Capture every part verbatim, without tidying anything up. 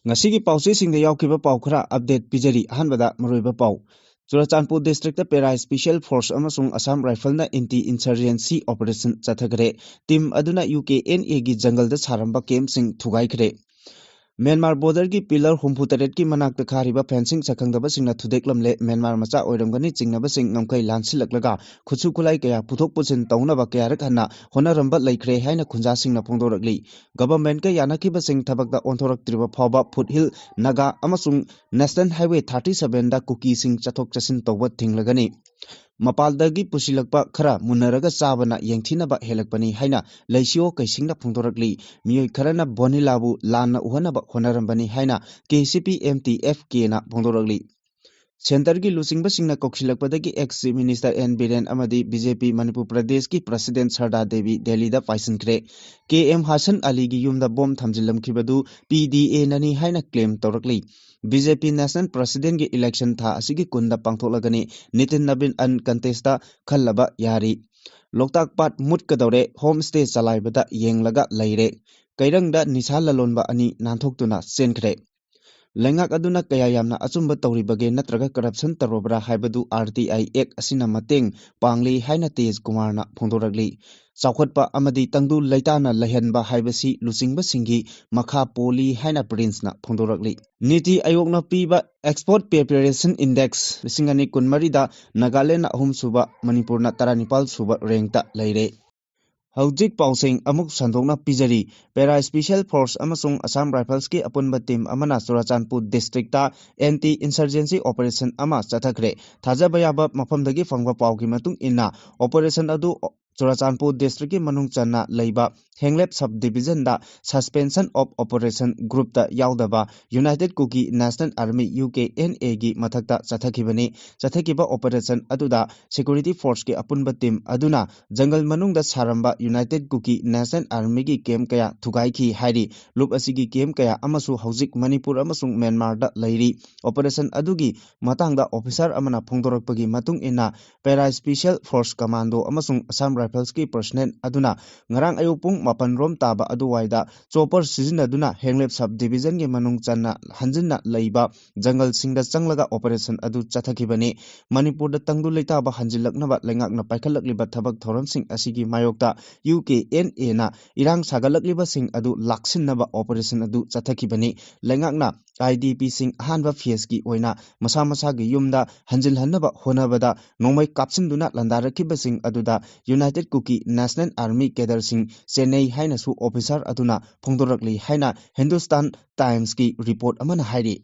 ꯉꯁꯤꯒꯤ ꯄꯥꯎꯆꯦꯁꯤꯡꯗ ꯌꯥꯎꯈꯤꯕ ꯄꯥꯎ ꯈꯔ ꯑꯞꯗꯦꯠ ꯄꯤꯖꯔꯤ꯫ ꯑꯍꯥꯟꯕꯗ ꯃꯔꯨꯑꯣꯏꯕ ꯄꯥꯎ꯫ Churachandpur district Para Special Force ꯑꯃꯁꯨꯡ Assam Riflesꯅ anti insurgency operation ꯆꯠꯊꯈ꯭ꯔꯦ꯫ ꯇꯤꯝ ꯑꯗꯨꯅ ꯌꯨ ꯀꯦ ꯑꯦꯟ ꯑꯦꯒꯤ ꯖꯪꯒꯜꯗ ꯁꯥꯔꯝꯕ ꯀꯦꯝꯞꯁꯤꯡ ꯊꯨꯒꯥꯏꯈ꯭ꯔꯦ꯫ ꯃ꯭ꯌꯥꯟꯃꯥꯔ ꯕꯣꯔꯗꯔꯒꯤ ꯄꯤꯂꯔ ꯍꯨꯝꯐꯨ ꯇꯔꯦꯠꯀꯤ ꯃꯅꯥꯛꯇ ꯈꯥꯔꯤꯕ ꯐꯦꯟꯁꯤꯡ ꯁꯛꯈꯪꯗꯕꯁꯤꯡꯅ ꯊꯨꯗꯦꯛꯂꯝꯂꯦ꯫ ꯃ꯭ꯌꯥꯟꯃꯥꯔ ꯃꯆꯥ ꯑꯣꯏꯔꯝꯒꯅꯤ ꯆꯤꯡꯅꯕꯁꯤꯡ ꯉꯝꯈꯩ ꯂꯥꯟꯁꯤꯜꯂꯛꯂꯒ ꯈꯨꯠꯁꯨ ꯈꯨꯠꯂꯥꯏ ꯀꯌꯥ ꯄꯨꯊꯣꯛ ꯄꯨꯁꯤꯟ ꯇꯧꯅꯕ ꯀꯌꯥꯔꯛ ꯍꯟꯅ ꯍꯣꯠꯅꯔꯝꯕ ꯂꯩꯈ꯭ꯔꯦ ꯍꯥꯏꯅ ꯈꯨꯟꯖꯥꯁꯤꯡꯅ ꯐꯣꯡꯗꯣꯔꯛꯂꯤ꯫ ꯒꯚꯔꯟꯃꯦꯟꯠꯀ ꯌꯥꯅꯈꯤꯕꯁꯤꯡ ꯊꯕꯛꯇ ꯑꯣꯟꯊꯣꯔꯛꯇ꯭ꯔꯤꯕ ꯐꯥꯎꯕ ꯐꯨꯠꯍꯤꯜ ꯅꯥꯒꯥ ꯑꯃꯁꯨꯡ ꯅꯦꯁꯅꯦꯜ ꯍꯥꯏꯋꯦ ꯊꯥꯔꯇꯤ ꯁꯚꯦꯟꯗ ꯀꯨꯀꯤꯁꯤꯡ ꯆꯠꯊꯣꯛ ꯆꯠꯁꯤꯟ ꯇꯧꯕ ꯊꯤꯡꯂꯒꯅꯤ꯫ ꯃꯄꯥꯟꯗꯒꯤ ꯄꯨꯁꯤꯜꯂꯛꯄ ꯈꯔ ꯃꯨꯟꯅꯔꯒ ꯆꯥꯕꯅ ꯌꯦꯡꯊꯤꯅꯕ ꯍꯦꯜꯂꯛꯄꯅꯤ ꯍꯥꯏꯅ ꯂꯩꯁꯤꯑꯣ ꯀꯩꯁꯤꯡꯅ ꯐꯣꯡꯗꯣꯔꯛꯂꯤ꯫ ꯃꯤꯑꯣꯏ ꯈꯔꯅ ꯚꯣꯅꯤꯂꯥꯕꯨ ꯂꯥꯟꯅ ꯎꯍꯟꯅꯕ ꯍꯣꯠꯅꯔꯝꯕꯅꯤ ꯍꯥꯏꯅ K C P M T F ꯀꯦꯅ ꯐꯣꯡꯗꯣꯔꯛꯂꯤ꯫ ꯁꯦꯟꯇꯔꯒꯤ ꯂꯨꯆꯤꯡꯕꯁꯤꯡꯅ ꯀꯧꯁꯤꯜꯂꯛꯄꯗꯒꯤ ex Chief Minister N Biren ꯑꯃꯗꯤ ꯕꯤ ꯖꯦ ꯄꯤ ꯃꯅꯤꯄꯨꯔ ꯄ꯭ꯔꯗꯦꯁꯀꯤ ꯄ꯭ꯔꯁꯤꯗꯦꯟꯠ ꯁꯔꯗꯥ ꯗꯦꯕꯤ ꯗꯦꯜꯂꯤꯗ ꯄꯥꯏꯁꯤꯟꯈ꯭ꯔꯦ꯫ ꯀꯦ ꯑꯦꯝ ꯍꯁꯟ ꯑꯂꯤꯒꯤ ꯌꯨꯝꯗ ꯕꯣꯝ ꯊꯝꯖꯤꯜꯂꯝꯈꯤꯕꯗꯨ ꯄꯤ ꯗꯤ ꯑꯦꯅꯅꯤ ꯍꯥꯏꯅ ꯀ꯭ꯂꯦꯝ ꯇꯧꯔꯛꯂꯤ꯫ ꯕꯤ ꯖꯦ ꯄꯤ ꯅꯦꯁꯅꯦꯜ ꯄ꯭ꯔꯁꯤꯗꯦꯟꯠꯀꯤ ꯏꯂꯦꯛꯁꯟ ꯊꯥ ꯑꯁꯤꯒꯤ ꯀꯨꯟꯗ ꯄꯥꯡꯊꯣꯛꯂꯒꯅꯤ꯫ ꯅꯤꯇꯤꯟ ꯅꯕꯤꯟ uncontestꯇ ꯈꯜꯂꯕ ꯌꯥꯔꯤ꯫ ꯂꯣꯛꯇꯥꯛ ꯄꯥꯠ ꯃꯨꯠꯀꯗꯧꯔꯦ, ꯍꯣꯝ ꯁ꯭ꯇꯦ ꯆꯂꯥꯏꯕꯗ ꯌꯦꯡꯂꯒ ꯂꯩꯔꯦ꯫ ꯀꯩꯔꯪꯗ ꯅꯤꯁꯥ ꯂꯂꯣꯟꯕ ꯑꯅꯤ ꯅꯥꯟꯊꯣꯛꯇꯨꯅ ꯆꯦꯟꯈ꯭ꯔꯦ꯫ ꯂꯩꯉꯥꯛ ꯑꯗꯨꯅ ꯀꯌꯥ ꯌꯥꯝꯅ ꯑꯆꯨꯝꯕ ꯇꯧꯔꯤꯕꯒꯦ ꯅꯠꯇ꯭ꯔꯒ ꯀꯔꯞꯁꯟ ꯇꯧꯔꯕ꯭ꯔꯥ ꯍꯥꯏꯕꯗꯨ ꯑꯥꯔ ꯇꯤ ꯑꯥꯏ ꯑꯦꯛ ꯑꯁꯤꯅ ꯃꯇꯦꯡ ꯄꯥꯡꯂꯤ ꯍꯥꯏꯅ ꯇꯦꯖ ꯀꯨꯃꯥꯔꯅ ꯐꯣꯡꯗꯣꯔꯛꯂꯤ꯫ ꯆꯥꯎꯈꯠꯄ ꯑꯃꯗꯤ ꯇꯪꯗꯨ ꯂꯩꯇꯥꯅ ꯂꯩꯍꯟꯕ ꯍꯥꯏꯕꯁꯤ ꯂꯨꯆꯤꯡꯕꯁꯤꯡꯒꯤ ꯃꯈꯥ ꯄꯣꯜꯂꯤ ꯍꯥꯏꯅ ꯄ꯭ꯔꯤꯟꯁꯅ ꯐꯣꯡꯗꯣꯔꯛꯂꯤ꯫ ꯅꯤꯇꯤ ꯑꯥꯌꯣꯒꯅ ꯄꯤꯕ Export Preparation Index ꯂꯤꯁꯤꯡ ꯑꯅꯤ ꯀꯨꯟꯃꯔꯤꯗ ꯅꯥꯒꯥꯂꯦꯟꯗꯅ ꯑꯍꯨꯝꯁꯨꯕ, ꯃꯅꯤꯄꯨꯔꯅ ꯇꯔꯥꯅꯤꯄꯥꯜ ꯁꯨꯕ ꯔꯦꯡꯛꯇ ꯂꯩꯔꯦ꯫ ꯍꯧꯖꯤꯛ ꯄꯥꯎꯁꯤꯡ ꯑꯃꯨꯛ ꯁꯟꯗꯣꯛꯅ ꯄꯤꯖꯔꯤ꯫ Para Special Force ꯑꯃꯁꯨꯡ Assam Riflesꯀꯤ ꯑꯄꯨꯟꯕ ꯇꯤꯝ ꯑꯃꯅ Churachandpur district anti insurgency operation ꯑꯃ ꯆꯠꯊꯈ꯭ꯔꯦ꯫ ꯊꯥꯖꯕ ꯌꯥꯕ ꯃꯐꯝꯗꯒꯤ ꯐꯪꯕ ꯄꯥꯎꯒꯤ ꯃꯇꯨꯡ ꯏꯟꯅ, operation ꯑꯗꯨ ꯆꯨꯔꯥꯆꯥꯟꯄꯨꯔ ꯗꯤꯁꯇ꯭ꯔꯤꯛꯀꯤ ꯃꯅꯨꯡ ꯆꯟꯅ ꯂꯩꯕ ꯍꯦꯡꯂꯦꯞ sub divisionꯗ Suspension of Operation groupꯇ ꯌꯥꯎꯗꯕ United Kuki National Army, U K N ꯑꯦꯒꯤ ꯃꯊꯛꯇ ꯆꯠꯊꯈꯤꯕꯅꯤ꯫ ꯆꯠꯊꯈꯤꯕ operation ꯑꯗꯨꯗ security forceꯀꯤ ꯑꯄꯨꯟꯕ ꯇꯤꯝ ꯑꯗꯨꯅ ꯖꯪꯒꯜ ꯃꯅꯨꯡꯗ ꯁꯥꯔꯝꯕ United Kuki National Armyꯒꯤ ꯀꯦꯝꯞ ꯀꯌꯥ ꯊꯨꯒꯥꯏꯈꯤ ꯍꯥꯏꯔꯤ꯫ ꯂꯨꯞ ꯑꯁꯤꯒꯤ ꯀꯦꯝꯞ ꯀꯌꯥ ꯑꯃꯁꯨ ꯍꯧꯖꯤꯛ ꯃꯅꯤꯄꯨꯔ ꯑꯃꯁꯨꯡ ꯃ꯭ꯌꯥꯟꯃꯥꯔꯗ ꯂꯩꯔꯤ꯫ Operation ꯑꯗꯨꯒꯤ ꯃꯇꯥꯡꯗ officer ꯑꯃꯅ ꯐꯣꯡꯗꯣꯔꯛꯄꯒꯤ ꯃꯇꯨꯡ ꯏꯟꯅ, Para Special Force Commando ꯑꯃꯁꯨꯡ Assam Riflesꯀꯤ personnel ꯑꯗꯨꯅ ꯉꯔꯥꯡ ꯑꯌꯨꯛ ꯄꯨꯡ ꯃꯥꯄꯟ ꯔꯣꯝ ꯇꯥꯕ ꯑꯗꯨꯋꯥꯏꯗ chopper ꯁꯤꯖꯤꯟꯅꯗꯨꯅ ꯍꯦꯡꯂꯦꯞ sub divisionꯒꯤ ꯃꯅꯨꯡ ꯆꯟꯅ ꯍꯟꯖꯤꯟꯅ ꯂꯩꯕ ꯖꯪꯒꯜꯁꯤꯡꯗ ꯆꯪꯂꯒ operation ꯑꯗꯨ ꯆꯠꯊꯈꯤꯕꯅꯤ꯫ ꯃꯅꯤꯄꯨꯔꯗ ꯇꯪꯗꯨ ꯂꯩꯇꯥꯕ ꯍꯟꯖꯤꯜꯂꯛꯅꯕ ꯂꯩꯉꯥꯛꯅ ꯄꯥꯏꯈꯠꯂꯛꯂꯤꯕ ꯊꯕꯛ ꯊꯧꯔꯝꯁꯤꯡ ꯑꯁꯤꯒꯤ ꯃꯥꯌꯣꯛꯇ UKNAꯅ ꯏꯔꯥꯡ ꯁꯥꯒꯠꯂꯛꯂꯤꯕꯁꯤꯡ ꯑꯗꯨ ꯂꯥꯛꯁꯤꯟꯅꯕ operation ꯑꯗꯨ ꯆꯠꯊꯈꯤꯕꯅꯤ꯫ ꯂꯩꯉꯥꯛꯅ IDPꯁꯤꯡ ꯑꯍꯥꯟꯕ phaseꯀꯤ ꯑꯣꯏꯅ ꯃꯁꯥ ꯃꯁꯥꯒꯤ ꯌꯨꯝꯗ ꯍꯟꯖꯤꯜꯍꯟꯅꯕ ꯍꯣꯠꯅꯕꯗ ꯅꯣꯡꯃꯩ ꯀꯥꯞꯁꯤꯟꯗꯨꯅ ꯂꯥꯟꯗꯥꯔꯛꯈꯤꯕꯁꯤꯡ ꯑꯗꯨꯗ United Kuki National Army cadreꯁꯤꯡ ꯆꯦꯟꯅꯩ ꯍꯥꯏꯅꯁꯨ officer ꯑꯗꯨꯅ ꯐꯣꯡꯗꯣꯔꯛꯂꯤ ꯍꯥꯏꯅ Hindustan Timesꯀꯤ report ꯑꯃꯅ ꯍꯥꯏꯔꯤ꯫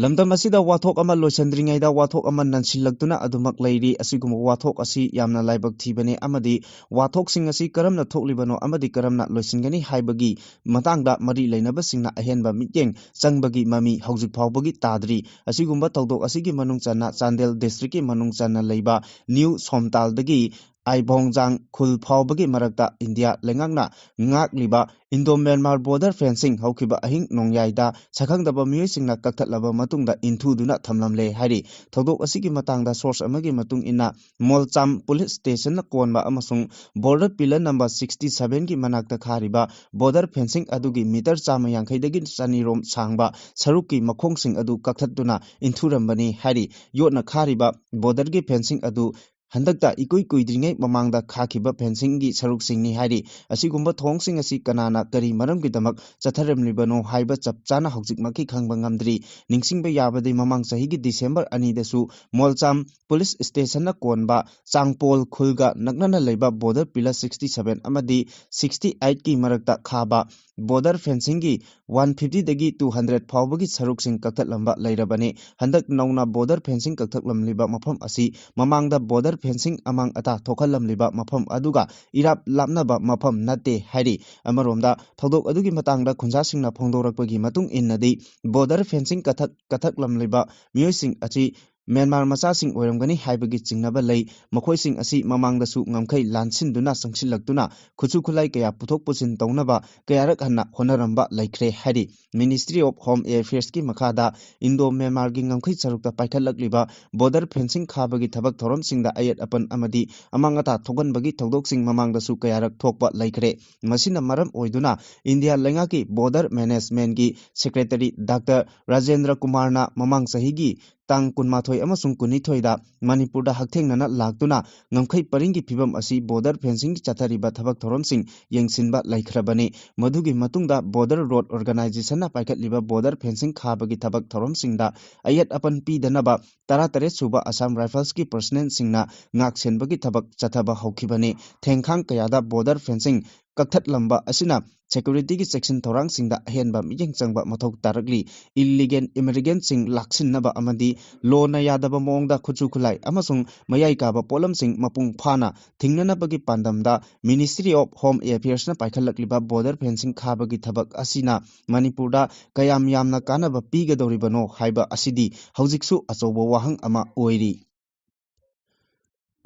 ꯂꯝꯗꯝ ꯑꯁꯤꯗ ꯋꯥꯊꯣꯛ ꯑꯃ ꯂꯣꯏꯁꯤꯟꯗ꯭ꯔꯤꯉꯩꯗ ꯋꯥꯊꯣꯛ ꯑꯃ ꯅꯟꯁꯤꯜꯂꯛꯇꯨꯅ ꯑꯗꯨꯃꯛ ꯂꯩꯔꯤ꯫ ꯑꯁꯤꯒꯨꯝꯕ ꯋꯥꯊꯣꯛ ꯑꯁꯤ ꯌꯥꯝꯅ ꯂꯥꯏꯕꯛ ꯊꯤꯕꯅꯤ ꯑꯃꯗꯤ ꯋꯥꯊꯣꯛꯁꯤꯡ ꯑꯁꯤ ꯀꯔꯝꯅ ꯊꯣꯛꯂꯤꯕꯅꯣ ꯑꯃꯗꯤ ꯀꯔꯝꯅ ꯂꯣꯏꯁꯤꯟꯒꯅꯤ ꯍꯥꯏꯕꯒꯤ ꯃꯇꯥꯡꯗ ꯃꯔꯤ ꯂꯩꯅꯕꯁꯤꯡꯅ ꯑꯍꯦꯟꯕ ꯃꯤꯠꯌꯦꯡ ꯆꯪꯕꯒꯤ ꯃꯃꯤ ꯍꯧꯖꯤꯛ ꯐꯥꯎꯕꯒꯤ ꯇꯥꯗ꯭ꯔꯤ꯫ ꯑꯁꯤꯒꯨꯝꯕ ꯊꯧꯗꯣꯛ ꯑꯁꯤꯒꯤ ꯃꯅꯨꯡ ꯆꯟꯅ ꯆꯥꯟꯗꯦꯜ districtꯀꯤ ꯃꯅꯨꯡ ꯆꯟꯅ ꯂꯩꯕ ꯅ꯭ꯌꯨ ꯁꯣꯝꯇꯥꯜꯗꯒꯤ ꯑꯥꯏꯕꯣꯡꯖꯥꯡ ꯈꯨꯜ ꯐꯥꯎꯕꯒꯤ ꯃꯔꯛꯇ ꯏꯟꯗꯤꯌꯥ ꯂꯩꯉꯥꯛꯅ ꯉꯥꯛꯂꯤꯕ Indo Myanmar border fencing ꯍꯧꯈꯤꯕ ꯑꯍꯤꯡ ꯅꯣꯡꯌꯥꯏꯗ ꯁꯛꯈꯪꯗꯕ ꯃꯤꯑꯣꯏꯁꯤꯡꯅ ꯀꯛꯊꯠꯂꯕ ꯃꯇꯨꯡꯗ ꯏꯟꯊꯨꯗꯨꯅ ꯊꯝꯂꯝꯂꯦ ꯍꯥꯏꯔꯤ꯫ ꯊꯧꯗꯣꯛ ꯑꯁꯤꯒꯤ ꯃꯇꯥꯡꯗ source ꯑꯃꯒꯤ ꯃꯇꯨꯡ ꯏꯟꯅ, ꯃꯣꯜꯆꯥꯝ police stationꯅ ꯀꯣꯟꯕ ꯑꯃꯁꯨꯡ border pillar number sixty sevenꯒꯤ ꯃꯅꯥꯛꯇ ꯈꯥꯔꯤꯕ border fencing ꯑꯗꯨꯒꯤ meter ꯆꯥꯝꯃ ꯌꯥꯡꯈꯩꯗꯒꯤ ꯆꯅꯤꯔꯣꯝ ꯁꯥꯡꯕ ꯁꯔꯨꯛꯀꯤ ꯃꯈꯣꯡꯁꯤꯡ ꯑꯗꯨ ꯀꯛꯊꯠꯇꯨꯅ ꯏꯟꯊꯨꯔꯝꯕꯅꯤ ꯍꯥꯏꯔꯤ꯫ ꯌꯣꯠꯅ ꯈꯥꯔꯤꯕ borderꯒꯤ fencing ꯑꯗꯨ ꯍꯟꯗꯛꯇ ꯏꯀꯨꯏ ꯀꯨꯏꯗ꯭ꯔꯤꯉꯩ ꯃꯃꯥꯡꯗ ꯈꯥꯈꯤꯕ fencingꯒꯤ ꯁꯔꯨꯛꯁꯤꯡꯅꯤ ꯍꯥꯏꯔꯤ꯫ ꯑꯁꯤꯒꯨꯝꯕ ꯊꯧꯑꯣꯡꯁꯤꯡ ꯑꯁꯤ ꯀꯅꯥꯅ ꯀꯔꯤ ꯃꯔꯝꯒꯤꯗꯃꯛ ꯆꯠꯊꯔꯝꯂꯤꯕꯅꯣ ꯍꯥꯏꯕ ꯆꯞ ꯆꯥꯅ ꯍꯧꯖꯤꯛꯃꯛꯀꯤ ꯈꯪꯕ ꯉꯝꯗ꯭ꯔꯤ꯫ ꯅꯤꯡꯁꯤꯡꯕ ꯌꯥꯕꯗꯤ ꯃꯃꯥꯡ ꯆꯍꯤꯒꯤ December ꯑꯅꯤꯗꯁꯨ ꯃꯣꯜꯆꯥꯝ police stationꯅ ꯀꯣꯟꯕ ꯆꯥꯡꯄꯣꯜ ꯈꯨꯜꯒ ꯅꯛꯅꯅ ꯂꯩꯕ border pillar sixty seven ꯑꯃꯗꯤ sixty eightꯀꯤ ꯃꯔꯛꯇ ꯈꯥꯕ border fencingꯒꯤ one fiftyꯗꯒꯤ two hundred ꯐꯥꯎꯕꯒꯤ ꯁꯔꯨꯛꯁꯤꯡ ꯀꯛꯊꯠꯂꯝꯕ ꯂꯩꯔꯕꯅꯤ꯫ ꯍꯟꯗꯛ ꯅꯧꯅ border fencing ꯀꯛꯊꯠꯂꯝꯂꯤꯕ ꯃꯐꯝ ꯑꯁꯤ ꯃꯃꯥꯡꯗ border fencing ꯑꯃꯥꯡ ꯑꯇꯥ ꯊꯣꯛꯍꯜꯂꯝꯂꯤꯕ ꯃꯐꯝ ꯑꯗꯨꯒ ꯏꯔꯥꯞ ꯂꯥꯞꯅꯕ ꯃꯐꯝ ꯅꯠꯇꯦ ꯍꯥꯏꯔꯤ꯫ ꯑꯃꯔꯣꯝꯗ ꯊꯧꯗꯣꯛ ꯑꯗꯨꯒꯤ ꯃꯇꯥꯡꯗ ꯈꯨꯟꯖꯥꯁꯤꯡꯅ ꯐꯣꯡꯗꯣꯔꯛꯄꯒꯤ ꯃꯇꯨꯡ ꯏꯟꯅꯗꯤ border fencing ꯀꯛꯊꯠ-, ꯀꯛꯊꯠꯂꯝꯂꯤꯕ ꯃꯤꯑꯣꯏꯁꯤꯡ ꯑꯁꯤ ꯃ꯭ꯌꯥꯟꯃꯥꯔ ꯃꯆꯥꯁꯤꯡ ꯑꯣꯏꯔꯝꯒꯅꯤ ꯍꯥꯏꯕꯒꯤ ꯆꯤꯡꯅꯕ ꯂꯩ꯫ ꯃꯈꯣꯏꯁꯤꯡ ꯑꯁꯤ ꯃꯃꯥꯡꯗꯁꯨ ꯉꯝꯈꯩ ꯂꯥꯟꯁꯤꯟꯗꯨꯅ ꯆꯪꯁꯤꯜꯂꯛꯇꯨꯅ ꯈꯨꯠꯁꯨ ꯈꯨꯠꯂꯥꯏ ꯀꯌꯥ ꯄꯨꯊꯣꯛ ꯄꯨꯁꯤꯟ ꯇꯧꯅꯕ ꯀꯌꯥꯔꯛ ꯍꯟꯅ ꯍꯣꯠꯅꯔꯝꯕ ꯂꯩꯈ꯭ꯔꯦ ꯍꯥꯏꯔꯤ꯫ Ministry of Home Affairsꯀꯤ ꯃꯈꯥꯗ ꯏꯟꯗꯣ ꯃ꯭ꯌꯥꯟꯃꯥꯔꯒꯤ ꯉꯝꯈꯩ ꯁꯔꯨꯛꯇ ꯄꯥꯏꯈꯠꯂꯛꯂꯤꯕ border fencing ꯈꯥꯕꯒꯤ ꯊꯕꯛ ꯊꯧꯔꯝꯁꯤꯡꯗ ꯑꯌꯦꯠ ꯑꯄꯟ ꯑꯃꯗꯤ ꯑꯃꯥꯡ ꯑꯇꯥ ꯊꯣꯛꯍꯟꯕꯒꯤ ꯊꯧꯗꯣꯛꯁꯤꯡ ꯃꯃꯥꯡꯗꯁꯨ ꯀꯌꯥꯔꯛ ꯊꯣꯛꯄ ꯂꯩꯈ꯭ꯔꯦ꯫ ꯃꯁꯤꯅ ꯃꯔꯝ ꯑꯣꯏꯗꯨꯅ ꯏꯟꯗꯤꯌꯥ ꯂꯩꯉꯥꯛꯀꯤ border managementꯀꯤ secretary Doctor ꯔꯥꯖꯦꯟꯗ꯭ꯔ ꯀꯨꯃꯥꯔꯅ ꯃꯃꯥꯡ ꯆꯍꯤꯒꯤ ꯇꯥꯡ ꯀꯨꯟꯃꯥꯊꯣꯏ ꯑꯃꯁꯨꯡ ꯀꯨꯟꯅꯤꯊꯣꯏꯗ ꯃꯅꯤꯄꯨꯔꯗ ꯍꯛꯊꯦꯡꯅꯅ ꯂꯥꯛꯇꯨꯅ ꯉꯝꯈꯩ ꯄꯔꯤꯡꯒꯤ ꯐꯤꯕꯝ ꯑꯁꯤ border fencingꯒꯤ ꯆꯠꯊꯔꯤꯕ ꯊꯕꯛ ꯊꯧꯔꯝꯁꯤꯡ ꯌꯦꯡꯁꯤꯟꯕ ꯂꯩꯈ꯭ꯔꯕꯅꯤ꯫ ꯃꯗꯨꯒꯤ ꯃꯇꯨꯡꯗ border road organizationꯅ ꯄꯥꯏꯈꯠꯂꯤꯕ border fencing ꯈꯥꯕꯒꯤ ꯊꯕꯛ ꯊꯧꯔꯝꯁꯤꯡꯗ ꯑꯌꯦꯠ ꯑꯄꯟ ꯄꯤꯗꯅꯕ ꯇꯔꯥꯇꯔꯦꯠ ꯁꯨꯕ Assam Riflesꯀꯤ personnelꯁꯤꯡꯅ ꯉꯥꯛ ꯁꯦꯟꯕꯒꯤ ꯊꯕꯛ ꯆꯠꯊꯕ ꯍꯧꯈꯤꯕꯅꯤ꯫ ꯊꯦꯡꯈꯥꯡ ꯀꯌꯥꯗ border fencing ꯀꯛꯊꯠꯂꯝꯕ ꯑꯁꯤꯅ securityꯒꯤ ꯆꯦꯛꯁꯤꯟ ꯊꯧꯔꯥꯡꯁꯤꯡꯗ ꯑꯍꯦꯟꯕ ꯃꯤꯠꯌꯦꯡ ꯆꯪꯕ ꯃꯊꯧ ꯇꯥꯔꯛꯂꯤ꯫ Illegal immigrantꯁꯤꯡ ꯂꯥꯛꯁꯤꯟꯅꯕ ꯑꯃꯗꯤ ꯂꯣꯅ ꯌꯥꯗꯕ ꯃꯑꯣꯡꯗ ꯈꯨꯠꯁꯨ ꯈꯨꯠꯂꯥꯏ ꯑꯃꯁꯨꯡ ꯃꯌꯥꯏ ꯀꯥꯕ ꯄꯣꯠꯂꯝꯁꯤꯡ ꯃꯄꯨꯡ ꯐꯥꯅ ꯊꯤꯡꯅꯅꯕꯒꯤ ꯄꯥꯟꯗꯝꯗ Ministry of Home Affairsꯅ ꯄꯥꯏꯈꯠꯂꯛꯂꯤꯕ border fencing ꯈꯥꯕꯒꯤ ꯊꯕꯛ ꯑꯁꯤꯅ ꯃꯅꯤꯄꯨꯔꯗ ꯀꯌꯥꯝ ꯌꯥꯝꯅ ꯀꯥꯟꯅꯕ ꯄꯤꯒꯗꯧꯔꯤꯕꯅꯣ ꯍꯥꯏꯕ ꯑꯁꯤꯗꯤ ꯍꯧꯖꯤꯛꯁꯨ ꯑꯆꯧꯕ ꯋꯥꯍꯪ ꯑꯃ ꯑꯣꯏꯔꯤ꯫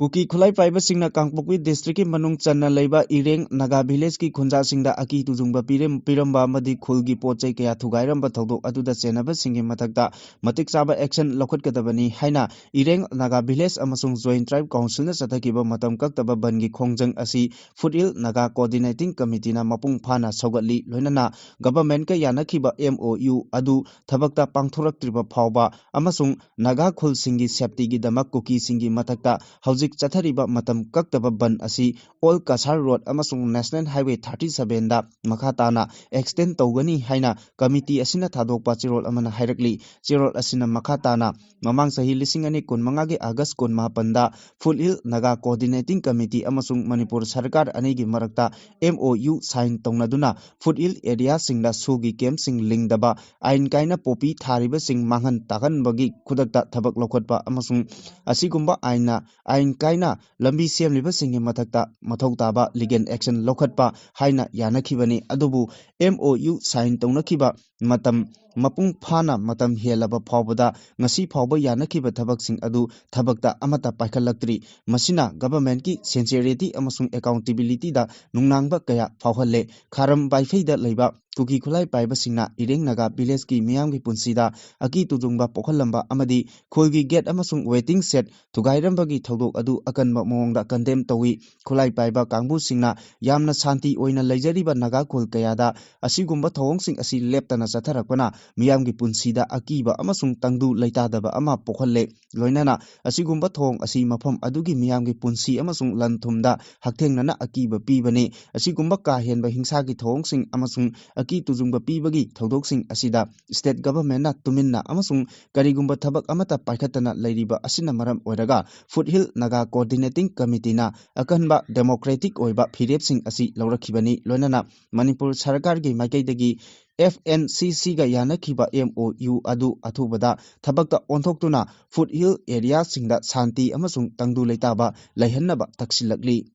ꯀꯨꯀꯤ ꯈꯨꯠꯂꯥꯏ ꯄꯥꯏꯕꯁꯤꯡꯅ ꯀꯥꯡꯄꯣꯛꯄꯤ districtꯀꯤ ꯃꯅꯨꯡ ꯆꯟꯅ ꯂꯩꯕ ꯏꯔꯦꯡ ꯅꯥꯒꯥ villageꯀꯤ ꯈꯨꯟꯖꯥꯁꯤꯡꯗ ꯑꯀꯤ ꯇꯨꯖꯨꯡꯕ ꯄꯤꯔꯝ-, ꯄꯤꯔꯝꯕ ꯑꯃꯗꯤ ꯈꯨꯜꯒꯤ ꯄꯣꯠ ꯆꯩ ꯀꯌꯥ ꯊꯨꯒꯥꯏꯔꯝꯕ ꯊꯧꯗꯣꯛ ꯑꯗꯨꯗ ꯆꯦꯟꯅꯕꯁꯤꯡꯒꯤ ꯃꯊꯛꯇ ꯃꯇꯤꯛ ꯆꯥꯕ action ꯂꯧꯈꯠꯀꯗꯕꯅꯤ ꯍꯥꯏꯅ ꯏꯔꯦꯡ ꯅꯥꯒꯥ village ꯑꯃꯁꯨꯡ Joint Tribe Councilꯅ ꯆꯠꯊꯈꯤꯕ ꯃꯇꯝ ꯀꯛꯇꯕ ꯕꯟꯒꯤ ꯈꯣꯡꯖꯪ ꯑꯁꯤ Foothill Naga Coordinating Committeeꯅ ꯃꯄꯨꯡ ꯐꯥꯅ ꯁꯧꯒꯠꯂꯤ꯫ ꯂꯣꯏꯅꯅ governmentꯀ ꯌꯥꯅꯈꯤꯕ MOU ꯑꯗꯨ ꯊꯕꯛꯇ ꯄꯥꯡꯊꯣꯔꯛꯇ꯭ꯔꯤꯕ ꯐꯥꯎꯕ ꯑꯃꯁꯨꯡ ꯅꯥꯒꯥ ꯈꯨꯜꯁꯤꯡꯒꯤ safetyꯒꯤꯗꯃꯛ ꯀꯨꯀꯤꯁꯤꯡꯒꯤ ꯃꯊꯛꯇ ꯍꯧꯖꯤꯛ ꯆꯠꯊꯔꯤꯕ ꯃꯇꯝ ꯀꯛꯇꯕ ꯕꯟ ꯑꯁꯤ Old Cachar Road ꯑꯃꯁꯨꯡ National Highway thirty sevenꯗ ꯃꯈꯥ ꯇꯥꯅ extend ꯇꯧꯒꯅꯤ ꯍꯥꯏꯅ committee ꯑꯁꯤꯅ ꯊꯥꯗꯣꯛꯄ ꯆꯦꯔꯣꯜ ꯑꯃꯅ ꯍꯥꯏꯔꯛꯂꯤ꯫ ꯆꯦꯔꯣꯜ ꯑꯁꯤꯅ ꯃꯈꯥ ꯇꯥꯅ ꯃꯃꯥꯡ ꯆꯍꯤ ꯂꯤꯁꯤꯡ ꯑꯅꯤ ꯀꯨꯟꯃꯉꯥꯒꯤ August ꯀꯨꯟꯃꯥꯄꯟꯗ Foothill Naga Coordinating Committee ꯑꯃꯁꯨꯡ ꯃꯅꯤꯄꯨꯔ ꯁꯔꯀꯥꯔ ꯑꯅꯤꯒꯤ ꯃꯔꯛꯇ MOU sign ꯇꯧꯅꯗꯨꯅ Foothill areaꯁꯤꯡꯗ ꯁꯣꯒꯤ campꯁꯤꯡ ꯂꯤꯡꯗꯕ, ꯑꯥꯏꯟ ꯀꯥꯏꯅ ꯄꯣꯄꯤ ꯊꯥꯔꯤꯕꯁꯤꯡ ꯃꯥꯡꯍꯟ ꯇꯥꯛꯍꯟꯕꯒꯤ ꯈꯨꯗꯛꯇ ꯊꯕꯛ ꯂꯧꯈꯠꯄ ꯑꯃꯁꯨꯡ ꯑꯁꯤꯒꯨꯝꯕ ꯑꯥꯏꯟꯅ, ꯑꯥꯏꯟ ꯀꯥꯏꯅ ꯂꯝꯕꯤ ꯁꯦꯝꯂꯤꯕꯁꯤꯡꯒꯤ ꯃꯊꯛꯇ ꯃꯊꯧ ꯇꯥꯕ legal action ꯂꯧꯈꯠꯄ ꯍꯥꯏꯅ ꯌꯥꯅꯈꯤꯕꯅꯤ꯫ ꯑꯗꯨꯕꯨ M O U sign ꯇꯧꯅꯈꯤꯕ ꯃꯇꯝ ꯃꯄꯨꯡ ꯐꯥꯅ ꯃꯇꯝ ꯍꯦꯜꯂꯕ ꯐꯥꯎꯕꯗ ꯉꯁꯤ ꯐꯥꯎꯕ ꯌꯥꯅꯈꯤꯕ ꯊꯕꯛꯁꯤꯡ ꯑꯗꯨ ꯊꯕꯛꯇ ꯑꯃꯠꯇ ꯄꯥꯏꯈꯠꯂꯛꯇ꯭ꯔꯤ꯫ ꯃꯁꯤꯅ governmentꯀꯤ sincerity ꯑꯃꯁꯨꯡ accountabilityꯗ ꯅꯨꯡꯅꯥꯡꯕ ꯀꯌꯥ ꯐꯥꯎꯍꯜꯂꯦ꯫ ꯈꯥꯔꯝ ꯕꯥꯏꯐꯩꯗ ꯂꯩꯕ ꯀꯨꯀꯤ ꯈꯨꯠꯂꯥꯏ ꯄꯥꯏꯕꯁꯤꯡꯅ ꯏꯔꯦꯡ ꯅꯥꯒꯥ villageꯀꯤ ꯃꯤꯌꯥꯝꯒꯤ ꯄꯨꯟꯁꯤꯗ ꯑꯀꯤ ꯇꯨꯖꯨꯡꯕ ꯄꯣꯛꯍꯜꯂꯝꯕ ꯑꯃꯗꯤ ꯈꯨꯜꯒꯤ gate ꯑꯃꯁꯨꯡ waiting shed ꯊꯨꯒꯥꯏꯔꯝꯕꯒꯤ ꯊꯧꯗꯣꯛ ꯑꯗꯨ ꯑꯀꯟꯕ ꯃꯑꯣꯡꯗ condemn ꯇꯧꯏ꯫ ꯈꯨꯠꯂꯥꯏ ꯄꯥꯏꯕ ꯀꯥꯡꯕꯨꯁꯤꯡꯅ ꯌꯥꯝꯅ ꯁꯥꯟꯇꯤ ꯑꯣꯏꯅ ꯂꯩꯖꯔꯤꯕ ꯅꯥꯒꯥ ꯈꯨꯜ ꯀꯌꯥꯗ ꯑꯁꯤꯒꯨꯝꯕ ꯊꯧꯑꯣꯡꯁꯤꯡ ꯑꯁꯤ ꯂꯦꯞꯇꯅ ꯆꯠꯊꯔꯛꯄꯅ ꯃꯤꯌꯥꯝꯒꯤ ꯄꯨꯟꯁꯤꯗ ꯑꯀꯤꯕ ꯑꯃꯁꯨꯡ ꯇꯪꯗꯨ ꯂꯩꯇꯥꯗꯕ ꯑꯃ ꯄꯣꯛꯍꯜꯂꯦ꯫ ꯂꯣꯏꯅꯅ ꯑꯁꯤꯒꯨꯝꯕ ꯊꯧꯑꯣꯡ ꯑꯁꯤ ꯃꯐꯝ ꯑꯗꯨꯒꯤ ꯃꯤꯌꯥꯝꯒꯤ ꯄꯨꯟꯁꯤ ꯑꯃꯁꯨꯡ ꯂꯟ ꯊꯨꯝꯗ ꯍꯛꯊꯦꯡꯅꯅ ꯑꯀꯤꯕ ꯄꯤꯕꯅꯤ꯫ ꯑꯁꯤꯒꯨꯝꯕ ꯀꯥ ꯍꯦꯟꯕ ꯍꯤꯡꯁꯥꯒꯤ ꯊꯧꯑꯣꯡꯁꯤꯡ ꯑꯃꯁꯨꯡ ꯑꯀꯤ ꯇꯨꯖꯨꯡꯕ ꯄꯤꯕꯒꯤ ꯊꯧꯗꯣꯛꯁꯤꯡ ꯑꯁꯤꯗ state governmentꯅ ꯇꯨꯃꯤꯟꯅ ꯑꯃꯁꯨꯡ ꯀꯔꯤꯒꯨꯝꯕ ꯊꯕꯛ ꯑꯃꯠꯇ ꯄꯥꯏꯈꯠꯇꯅ ꯂꯩꯔꯤꯕ ꯑꯁꯤꯅ ꯃꯔꯝ ꯑꯣꯏꯔꯒ Foothill Naga Coordinating Committeeꯅ ꯑꯀꯟꯕ democratic ꯑꯣꯏꯕ ꯐꯤꯔꯦꯞꯁꯤꯡ ꯑꯁꯤ ꯂꯧꯔꯛꯈꯤꯕꯅꯤ꯫ ꯂꯣꯏꯅꯅ ꯃꯅꯤꯄꯨꯔ ꯁꯔꯀꯥꯔꯒꯤ ꯃꯥꯏꯀꯩꯗꯒꯤ F N C Cꯒ ꯌꯥꯅꯈꯤꯕ M O U ꯑꯗꯨ ꯑꯊꯨꯕꯗ ꯊꯕꯛꯇ ꯑꯣꯟꯊꯣꯛꯇꯨꯅ Foothill areaꯁꯤꯡꯗ ꯁꯥꯟꯇꯤ ꯑꯃꯁꯨꯡ ꯇꯪꯗꯨ ꯂꯩꯇꯥꯕ ꯂꯩꯍꯟꯅꯕ ꯇꯛꯁꯤꯜꯂꯛꯂꯤ꯫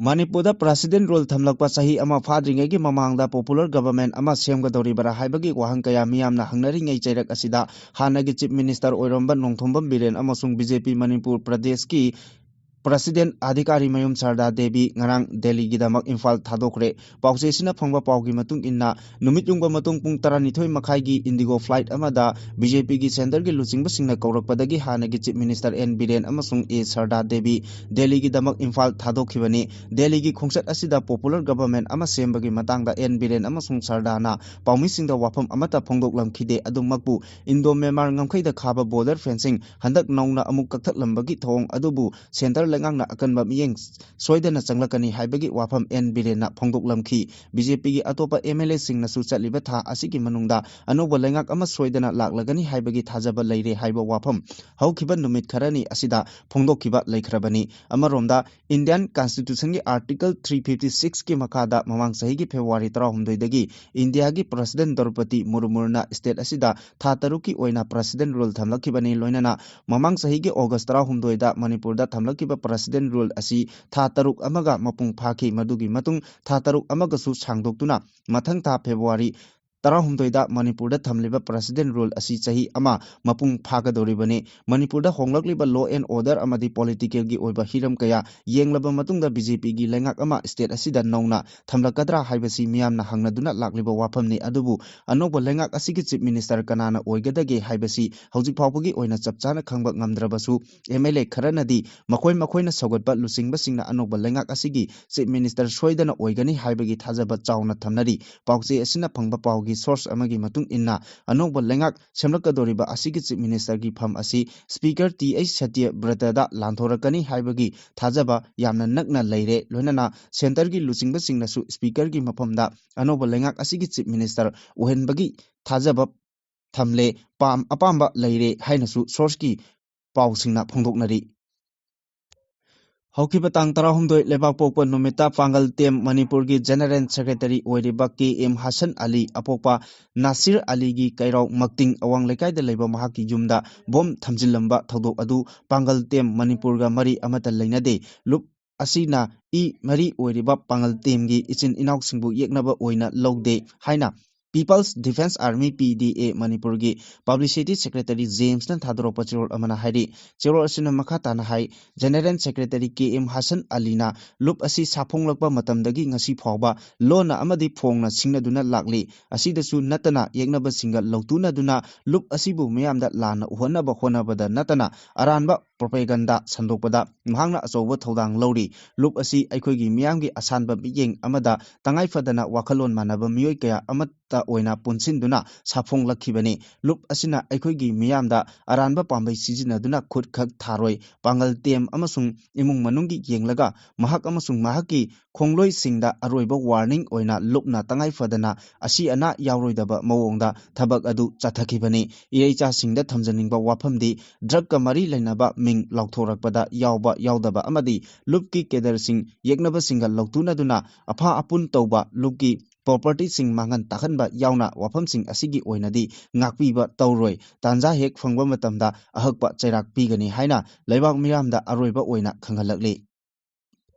ꯃꯅꯤꯄꯨꯔꯗ President rule ꯊꯝꯂꯛꯄ ꯆꯍꯤ ꯑꯃ ꯐꯥꯗ꯭ꯔꯤꯉꯩꯒꯤ ꯃꯃꯥꯡꯗ popular government ꯑꯃ ꯁꯦꯝꯒꯗꯧꯔꯤꯕꯔꯥ ꯍꯥꯏꯕꯒꯤ ꯋꯥꯍꯪ ꯀꯌꯥ ꯃꯤꯌꯥꯝꯅ ꯍꯪꯅꯔꯤꯉꯩ ꯆꯩꯔꯛ ꯑꯁꯤꯗ ꯍꯥꯟꯅꯒꯤ Chief Minister ꯑꯣꯏꯔꯝꯕ ꯅꯣꯡꯊꯣꯝꯕꯝ ꯕꯤꯔꯦꯟ ꯑꯃꯁꯨꯡ B J P ꯃꯅꯤꯄꯨꯔ ꯄ꯭ꯔꯗꯦꯁꯀꯤ President ꯑꯙꯤꯀꯥꯔꯤ ꯃꯌꯨꯝ ꯁꯔꯗꯥ ꯗꯦꯕꯤ ꯉꯔꯥꯡ ꯗꯦꯜꯂꯤꯒꯤꯗꯃꯛ ꯏꯝꯐꯥꯜ ꯊꯥꯗꯣꯛꯈ꯭ꯔꯦ꯫ ꯄꯥꯎꯆꯦꯁꯤꯅ ꯐꯪꯕ ꯄꯥꯎꯒꯤ ꯃꯇꯨꯡ ꯏꯟꯅ, ꯅꯨꯃꯤꯠ ꯌꯨꯡꯕ ꯃꯇꯨꯡ ꯄꯨꯡ ꯇꯔꯥꯅꯤꯊꯣꯏ ꯃꯈꯥꯏꯒꯤ Indigo flight ꯑꯃꯗ B J Pꯒꯤ centreꯒꯤ ꯂꯨꯆꯤꯡꯕꯁꯤꯡꯅ ꯀꯧꯔꯛꯄꯗꯒꯤ ꯍꯥꯟꯅꯒꯤ Chief Minister N ꯕꯤꯔꯦꯟ ꯑꯃꯁꯨꯡ A ꯁꯔꯗꯥ ꯗꯦꯕꯤ ꯗꯦꯜꯂꯤꯒꯤꯗꯃꯛ ꯏꯝꯐꯥꯜ ꯊꯥꯗꯣꯛꯈꯤꯕꯅꯤ꯫ ꯗꯦꯜꯂꯤꯒꯤ ꯈꯣꯡꯆꯠ ꯑꯁꯤꯗ popular government ꯑꯃ ꯁꯦꯝꯕꯒꯤ ꯃꯇꯥꯡꯗ N ꯕꯤꯔꯦꯟ ꯑꯃꯁꯨꯡ ꯁꯔꯗꯥꯅ ꯄꯥꯎꯃꯤꯁꯤꯡꯗ ꯋꯥꯐꯝ ꯑꯃꯠꯇ ꯐꯣꯡꯗꯣꯛꯂꯝꯈꯤꯗꯦ꯫ ꯑꯗꯨꯃꯛꯄꯨ Indo Myanmar ꯉꯝꯈꯩꯗ ꯈꯥꯕ border fencing ꯍꯟꯗꯛ ꯅꯧꯅ ꯑꯃꯨꯛ ꯀꯛꯊꯠꯂꯝꯕꯒꯤ ꯊꯧꯑꯣꯡ ꯑꯗꯨꯕꯨ centre ꯂꯩꯉꯥꯛꯅ ꯑꯀꯟꯕ ꯃꯤꯠꯌꯦꯡ ꯁꯣꯏꯗꯅ ꯆꯪꯂꯛꯀꯅꯤ ꯍꯥꯏꯕꯒꯤ ꯋꯥꯐꯝ ꯑꯦꯟ ꯕꯤꯔꯦꯟꯅ ꯐꯣꯡꯗꯣꯛꯂꯝꯈꯤ꯫ ꯕꯤ ꯖꯦ ꯄꯤꯒꯤ ꯑꯇꯣꯞꯄ ꯑꯦꯝ ꯑꯦꯜ ꯑꯦꯁꯤꯡꯅꯁꯨ ꯆꯠꯂꯤꯕ ꯊꯥ ꯑꯁꯤꯒꯤ ꯃꯅꯨꯡꯗ ꯑꯅꯧꯕ ꯂꯩꯉꯥꯛ ꯑꯃ ꯁꯣꯏꯗꯅ ꯂꯥꯛꯂꯒꯅꯤ ꯍꯥꯏꯕꯒꯤ ꯊꯥꯖꯕ ꯂꯩꯔꯦ ꯍꯥꯏꯕ ꯋꯥꯐꯝ ꯍꯧꯈꯤꯕ ꯅꯨꯃꯤꯠ ꯈꯔꯅꯤ ꯑꯁꯤꯗ ꯐꯣꯡꯗꯣꯛꯈꯤꯕ ꯂꯩꯈ꯭ꯔꯕꯅꯤ꯫ ꯑꯃꯔꯣꯝꯗ, ꯏꯟꯗꯤꯌꯥꯟ ꯀꯟꯁꯇꯤꯇ꯭ꯌꯨꯁꯟꯒꯤ ꯑꯥꯔꯇꯤꯀꯜ ꯊ꯭ꯔꯤ ꯐꯤꯐꯇꯤ ꯁꯤꯛꯁꯀꯤ ꯃꯈꯥꯗ ꯃꯃꯥꯡ ꯆꯍꯤꯒꯤ ꯐꯦꯕ꯭ꯔꯨꯋꯥꯔꯤ ꯇꯔꯥꯍꯨꯝꯗꯣꯏꯗꯒꯤ ꯏꯟꯗꯤꯌꯥꯒꯤ ꯄ꯭ꯔꯁꯤꯗꯦꯟ ꯗ꯭ꯔꯧꯄꯗꯤ ꯃꯨꯔꯃꯨꯅ ꯁ꯭ꯇꯦꯠ ꯑꯁꯤꯗ ꯊꯥ ꯇꯔꯨꯛꯀꯤ ꯑꯣꯏꯅ ꯄ꯭ꯔꯁꯤꯗꯦꯟ ꯔꯨꯜ ꯊꯝꯂꯛꯈꯤꯕꯅꯤ꯫ ꯂꯣꯏꯅꯅ ꯃꯃꯥꯡ ꯆꯍꯤꯒꯤ ꯑꯣꯒꯁ ꯇꯔꯥꯍꯨꯝꯗꯣꯏꯗ ꯃꯅꯤꯄꯨꯔꯗ ꯊꯝꯂꯛꯈꯤꯕ ꯄ꯭ꯔꯁꯤꯗꯦꯟ ꯔꯨꯜ ꯑꯁꯤ ꯊꯥ ꯇꯔꯨꯛ ꯑꯃꯒ ꯃꯄꯨꯡ ꯐꯥꯈꯤ꯫ ꯃꯗꯨꯒꯤ ꯃꯇꯨꯡ ꯊꯥ ꯇꯔꯨꯛ ꯑꯃꯒꯁꯨ ꯁꯥꯡꯗꯣꯛꯇꯨꯅ ꯃꯊꯪ ꯊꯥ ꯐꯦꯕ꯭ꯔꯨꯋꯥꯔꯤ ꯇꯔꯥꯍꯨꯝꯗꯣꯏꯗ ꯃꯅꯤꯄꯨꯔꯗ ꯊꯝꯂꯤꯕ ꯄ꯭ꯔꯁꯤꯗꯦꯟ ꯔꯨꯜ ꯑꯁꯤ ꯆꯍꯤ ꯑꯃ ꯃꯄꯨꯡ ꯐꯥꯒꯗꯧꯔꯤꯕꯅꯤ꯫ ꯃꯅꯤꯄꯨꯔꯗ ꯍꯣꯡꯂꯛꯂꯤꯕ law and order ꯑꯃꯗꯤ ꯄꯣꯂꯤꯇꯤꯀꯦꯜꯒꯤ ꯑꯣꯏꯕ ꯍꯤꯔꯝ ꯀꯌꯥ ꯌꯦꯡꯂꯕ ꯃꯇꯨꯡꯗ ꯕꯤ ꯖꯦ ꯄꯤꯒꯤ ꯂꯩꯉꯥꯛ ꯑꯃ ꯁ꯭ꯇꯦꯠ ꯑꯁꯤꯗ ꯅꯧꯅ ꯊꯝꯂꯛꯀꯗ꯭ꯔꯥ ꯍꯥꯏꯕꯁꯤ ꯃꯤꯌꯥꯝꯅ ꯍꯪꯅꯗꯨꯅ ꯂꯥꯛꯂꯤꯕ ꯋꯥꯐꯝꯅꯤ꯫ ꯑꯗꯨꯕꯨ ꯑꯅꯧꯕ ꯂꯩꯉꯥꯛ ꯑꯁꯤꯒꯤ ꯆꯤꯐ ꯃꯤꯅꯤꯁꯇꯔ ꯀꯅꯥꯅ ꯑꯣꯏꯒꯗꯒꯦ ꯍꯥꯏꯕꯁꯤ ꯍꯧꯖꯤꯛ ꯐꯥꯎꯕꯒꯤ ꯑꯣꯏꯅ ꯆꯞ ꯆꯥꯅ ꯈꯪꯕ ꯉꯝꯗ꯭ꯔꯕꯁꯨ, ꯑꯦꯝ ꯑꯦꯜ ꯑꯦ ꯈꯔꯅꯗꯤ ꯃꯈꯣꯏ ꯃꯈꯣꯏꯅ ꯁꯧꯒꯠꯄ ꯂꯨꯆꯤꯡꯕꯁꯤꯡꯅ ꯑꯅꯧꯕ ꯂꯩꯉꯥꯛ ꯑꯁꯤꯒꯤ ꯆꯤꯐ ꯃꯤꯅꯤꯁꯇꯔ ꯁꯣꯏꯗꯅ ꯑꯣꯏꯒꯅꯤ ꯍꯥꯏꯕꯒꯤ ꯊꯥꯖꯕ ꯆꯥꯎꯅ ꯊꯝꯅꯔꯤ꯫ ꯄꯥꯎꯆꯦ ꯑꯁꯤꯅ ꯐꯪꯕ ꯄꯥꯎꯒꯤ ꯁꯣꯔꯁ ꯑꯃꯒꯤ ꯃꯇꯨꯡ ꯏꯟꯅ, ꯑꯅꯧꯕ ꯂꯩꯉꯥꯛ ꯁꯦꯝꯂꯛꯀꯗꯧꯔꯤꯕ ꯑꯁꯤꯒꯤ ꯆꯤꯐ ꯃꯤꯅꯤꯁꯇꯔꯒꯤ ꯐꯝ ꯑꯁꯤ ꯁ꯭ꯄꯤꯀꯔ ꯇꯤ ꯑꯩꯆ ꯁꯇ꯭ꯌꯕ꯭ꯔꯇꯗ ꯂꯥꯟꯊꯣꯔꯛꯀꯅꯤ ꯍꯥꯏꯕꯒꯤ ꯊꯥꯖꯕ ꯌꯥꯝꯅ ꯅꯛꯅ ꯂꯩꯔꯦ꯫ ꯂꯣꯏꯅꯅ ꯁꯦꯟꯇꯔꯒꯤ ꯂꯨꯆꯤꯡꯕꯁꯤꯡꯅꯁꯨ ꯁ꯭ꯄꯤꯀꯔꯒꯤ ꯃꯐꯝꯗ ꯑꯅꯧꯕ ꯂꯩꯉꯥꯛ ꯑꯁꯤꯒꯤ ꯆꯤꯐ ꯃꯤꯅꯤꯁꯇꯔ ꯑꯣꯏꯍꯟꯕꯒꯤ ꯊꯥꯖꯕ ꯊꯝꯂꯦ, ꯄꯥꯝ-, ꯑꯄꯥꯝꯕ ꯂꯩꯔꯦ ꯍꯥꯏꯅꯁꯨ ꯁꯣꯔꯁꯀꯤ ꯄꯥꯎꯁꯤꯡꯅ ꯐꯣꯡꯗꯣꯛꯅꯔꯤ꯫ ꯍꯧꯈꯤꯕ ꯇꯥꯡ ꯇꯔꯥꯍꯨꯝꯗꯣꯏ ꯂꯩꯕꯥꯛꯄꯣꯛꯄ ꯅꯨꯃꯤꯠꯇ ꯄꯥꯡꯒꯜ ꯇꯦꯝ ꯃꯅꯤꯄꯨꯔꯒꯤ ꯖꯦꯅꯔꯦꯜ ꯁꯦꯀ꯭ꯔꯦꯇꯔꯤ ꯑꯣꯏꯔꯤꯕ ꯀꯦ ꯑꯦꯝ ꯍꯁꯟ ꯑꯂꯤ, ꯑꯄꯣꯛꯄ ꯅꯥꯁꯤꯔ ꯑꯂꯤꯒꯤ ꯀꯩꯔꯥꯎ ꯃꯛꯇꯤꯡ ꯑꯋꯥꯡ ꯂꯩꯀꯥꯏꯗ ꯂꯩꯕ ꯃꯍꯥꯛꯀꯤ ꯌꯨꯝꯗ ꯕꯣꯝ ꯊꯝꯖꯤꯜꯂꯝꯕ ꯊꯧꯗꯣꯛ ꯑꯗꯨ ꯄꯥꯡꯒꯜ ꯇꯦꯝ ꯃꯅꯤꯄꯨꯔꯒ ꯃꯔꯤ ꯑꯃꯠꯇ ꯂꯩꯅꯗꯦ꯫ ꯂꯨꯞ ꯑꯁꯤꯅ ꯏ ꯃꯔꯤ ꯑꯣꯏꯔꯤꯕ ꯄꯥꯡꯒꯜ ꯇꯦꯝꯒꯤ ꯏꯆꯤꯟ ꯏꯅꯥꯎꯁꯤꯡꯕꯨ ꯌꯦꯛꯅꯕ ꯑꯣꯏꯅ ꯂꯧꯗꯦ ꯍꯥꯏꯅ People's Defence Army, ꯄꯤ ꯗꯤ ꯑꯦ, ꯃꯅꯤꯄꯨꯔꯒꯤ ꯄꯕ꯭ꯂꯤꯁꯤꯇꯤ ꯁꯦꯀ꯭ꯔꯦꯇꯔꯤ ꯖꯦꯝꯁꯅ ꯊꯥꯗꯣꯔꯛꯄ ꯆꯦꯔꯣꯜ ꯑꯃꯅ ꯍꯥꯏꯔꯤ꯫ ꯆꯦꯔꯣꯜ ꯑꯁꯤꯅ ꯃꯈꯥ ꯇꯥꯅ ꯍꯥꯏ, ꯖꯦꯅꯔꯦꯜ ꯁꯦꯀ꯭ꯔꯦꯇꯔꯤ ꯀꯦ ꯑꯦꯝ ꯍꯁꯟ ꯑꯂꯤꯅ ꯂꯨꯞ ꯑꯁꯤ ꯁꯥꯐꯣꯡꯂꯛꯄ ꯃꯇꯝꯗꯒꯤ ꯉꯁꯤ ꯐꯥꯎꯕ ꯂꯣꯟꯅ ꯑꯃꯗꯤ ꯐꯣꯡꯅ ꯁꯤꯡꯅꯗꯨꯅ ꯂꯥꯛꯂꯤ꯫ ꯑꯁꯤꯗꯁꯨ ꯅꯠꯇꯅ ꯌꯦꯛꯅꯕꯁꯤꯡꯒ ꯂꯧꯇꯨꯅꯗꯨꯅ ꯂꯨꯞ ꯑꯁꯤꯕꯨ ꯃꯤꯌꯥꯝꯗ ꯂꯥꯟꯅ ꯎꯍꯟꯅꯕ ꯍꯣꯠꯅꯕꯗ ꯅꯠꯇꯅ ꯑꯔꯥꯟꯕ ꯄ꯭ꯔꯣꯄꯦꯒꯟꯗꯥ ꯁꯟꯗꯣꯛꯄꯗ ꯃꯍꯥꯛꯅ ꯑꯆꯧꯕ ꯊꯧꯗꯥꯡ ꯂꯧꯔꯤ꯫ ꯂꯨꯞ ꯑꯁꯤ ꯑꯩꯈꯣꯏꯒꯤ ꯃꯤꯌꯥꯝꯒꯤ ꯑꯁꯥꯟꯕ ꯃꯤꯠꯌꯦꯡ ꯑꯃꯗ ꯇꯉꯥꯏ ꯐꯗꯅ ꯋꯥꯈꯜꯂꯣꯟ ꯃꯥꯟꯅꯕ ꯃꯤꯑꯣꯏ ꯀꯌꯥ ꯑꯃ ꯂꯨꯞꯇ ꯑꯣꯏꯅ ꯄꯨꯟꯁꯤꯟꯗꯨꯅ ꯁꯥꯐꯣꯡꯂꯛꯈꯤꯕꯅꯤ꯫ ꯂꯨꯞ ꯑꯁꯤꯅ ꯑꯩꯈꯣꯏꯒꯤ ꯃꯤꯌꯥꯝꯗ ꯑꯔꯥꯟꯕ ꯄꯥꯝꯕꯩ ꯁꯤꯖꯤꯟꯅꯗꯨꯅ ꯈꯨꯠ ꯈꯛ ꯊꯥꯔꯣꯏ, ꯄꯥꯡꯒꯜ ꯇꯦꯝ ꯑꯃꯁꯨꯡ ꯏꯃꯨꯡ ꯃꯅꯨꯡꯒꯤ ꯌꯦꯡꯂꯒ ꯃꯍꯥꯛ ꯑꯃꯁꯨꯡ ꯃꯍꯥꯛꯀꯤ ꯈꯣꯡꯂꯣꯏꯁꯤꯡꯗ ꯑꯔꯣꯏꯕ ꯋꯥꯔꯅꯤꯡ ꯑꯣꯏꯅ ꯂꯨꯞꯅ ꯇꯉꯥꯏ ꯐꯗꯅ ꯑꯁꯤ ꯑꯅꯥ ꯌꯥꯎꯔꯣꯏꯗꯕ ꯃꯑꯣꯡꯗ ꯊꯕꯛ ꯑꯗꯨ ꯆꯠꯊꯈꯤꯕꯅꯤ꯫ ꯏꯔꯩꯆꯥꯁꯤꯡꯗ ꯊꯝꯖꯅꯤꯡꯕ ꯋꯥꯐꯝꯗꯤ ꯗ꯭ꯔꯒꯀ ꯃꯔꯤ ꯂꯩꯅꯕ ꯃꯤꯡ ꯂꯥꯎꯊꯣꯔꯛꯄꯗ ꯌꯥꯎꯕ ꯌꯥꯎꯗꯕ ꯑꯃꯗꯤ ꯂꯨꯞꯀꯤ ꯀꯦꯗꯔꯁꯤꯡ ꯌꯦꯛꯅꯕꯁꯤꯡꯒ ꯂꯧꯊꯣꯛꯅꯗꯨꯅ ꯑꯐꯥ ꯑꯄꯨꯟ ꯇꯧꯕ, ꯂꯨꯞꯀꯤ ꯄ꯭ꯔꯣꯄꯔꯇꯤꯁꯤꯡ ꯃꯥꯡꯍꯟ ꯇꯥꯛꯍꯟꯕ ꯌꯥꯎꯅ ꯋꯥꯐꯝꯁꯤꯡ ꯑꯁꯤꯒꯤ ꯑꯣꯏꯅꯗꯤ ꯉꯥꯛꯄꯤꯕ ꯇꯧꯔꯣꯏ꯫ ꯇꯥꯟꯖꯥ ꯍꯦꯛ ꯐꯪꯕ ꯃꯇꯝꯗ ꯑꯍꯛꯄ ꯆꯩꯔꯥꯛ ꯄꯤꯒꯅꯤ ꯍꯥꯏꯅ ꯂꯩꯕꯥꯛ ꯃꯤꯌꯥꯝꯗ ꯑꯔꯣꯏꯕ ꯑꯣꯏꯅ ꯈꯪꯍꯜꯂꯛꯂꯤ꯫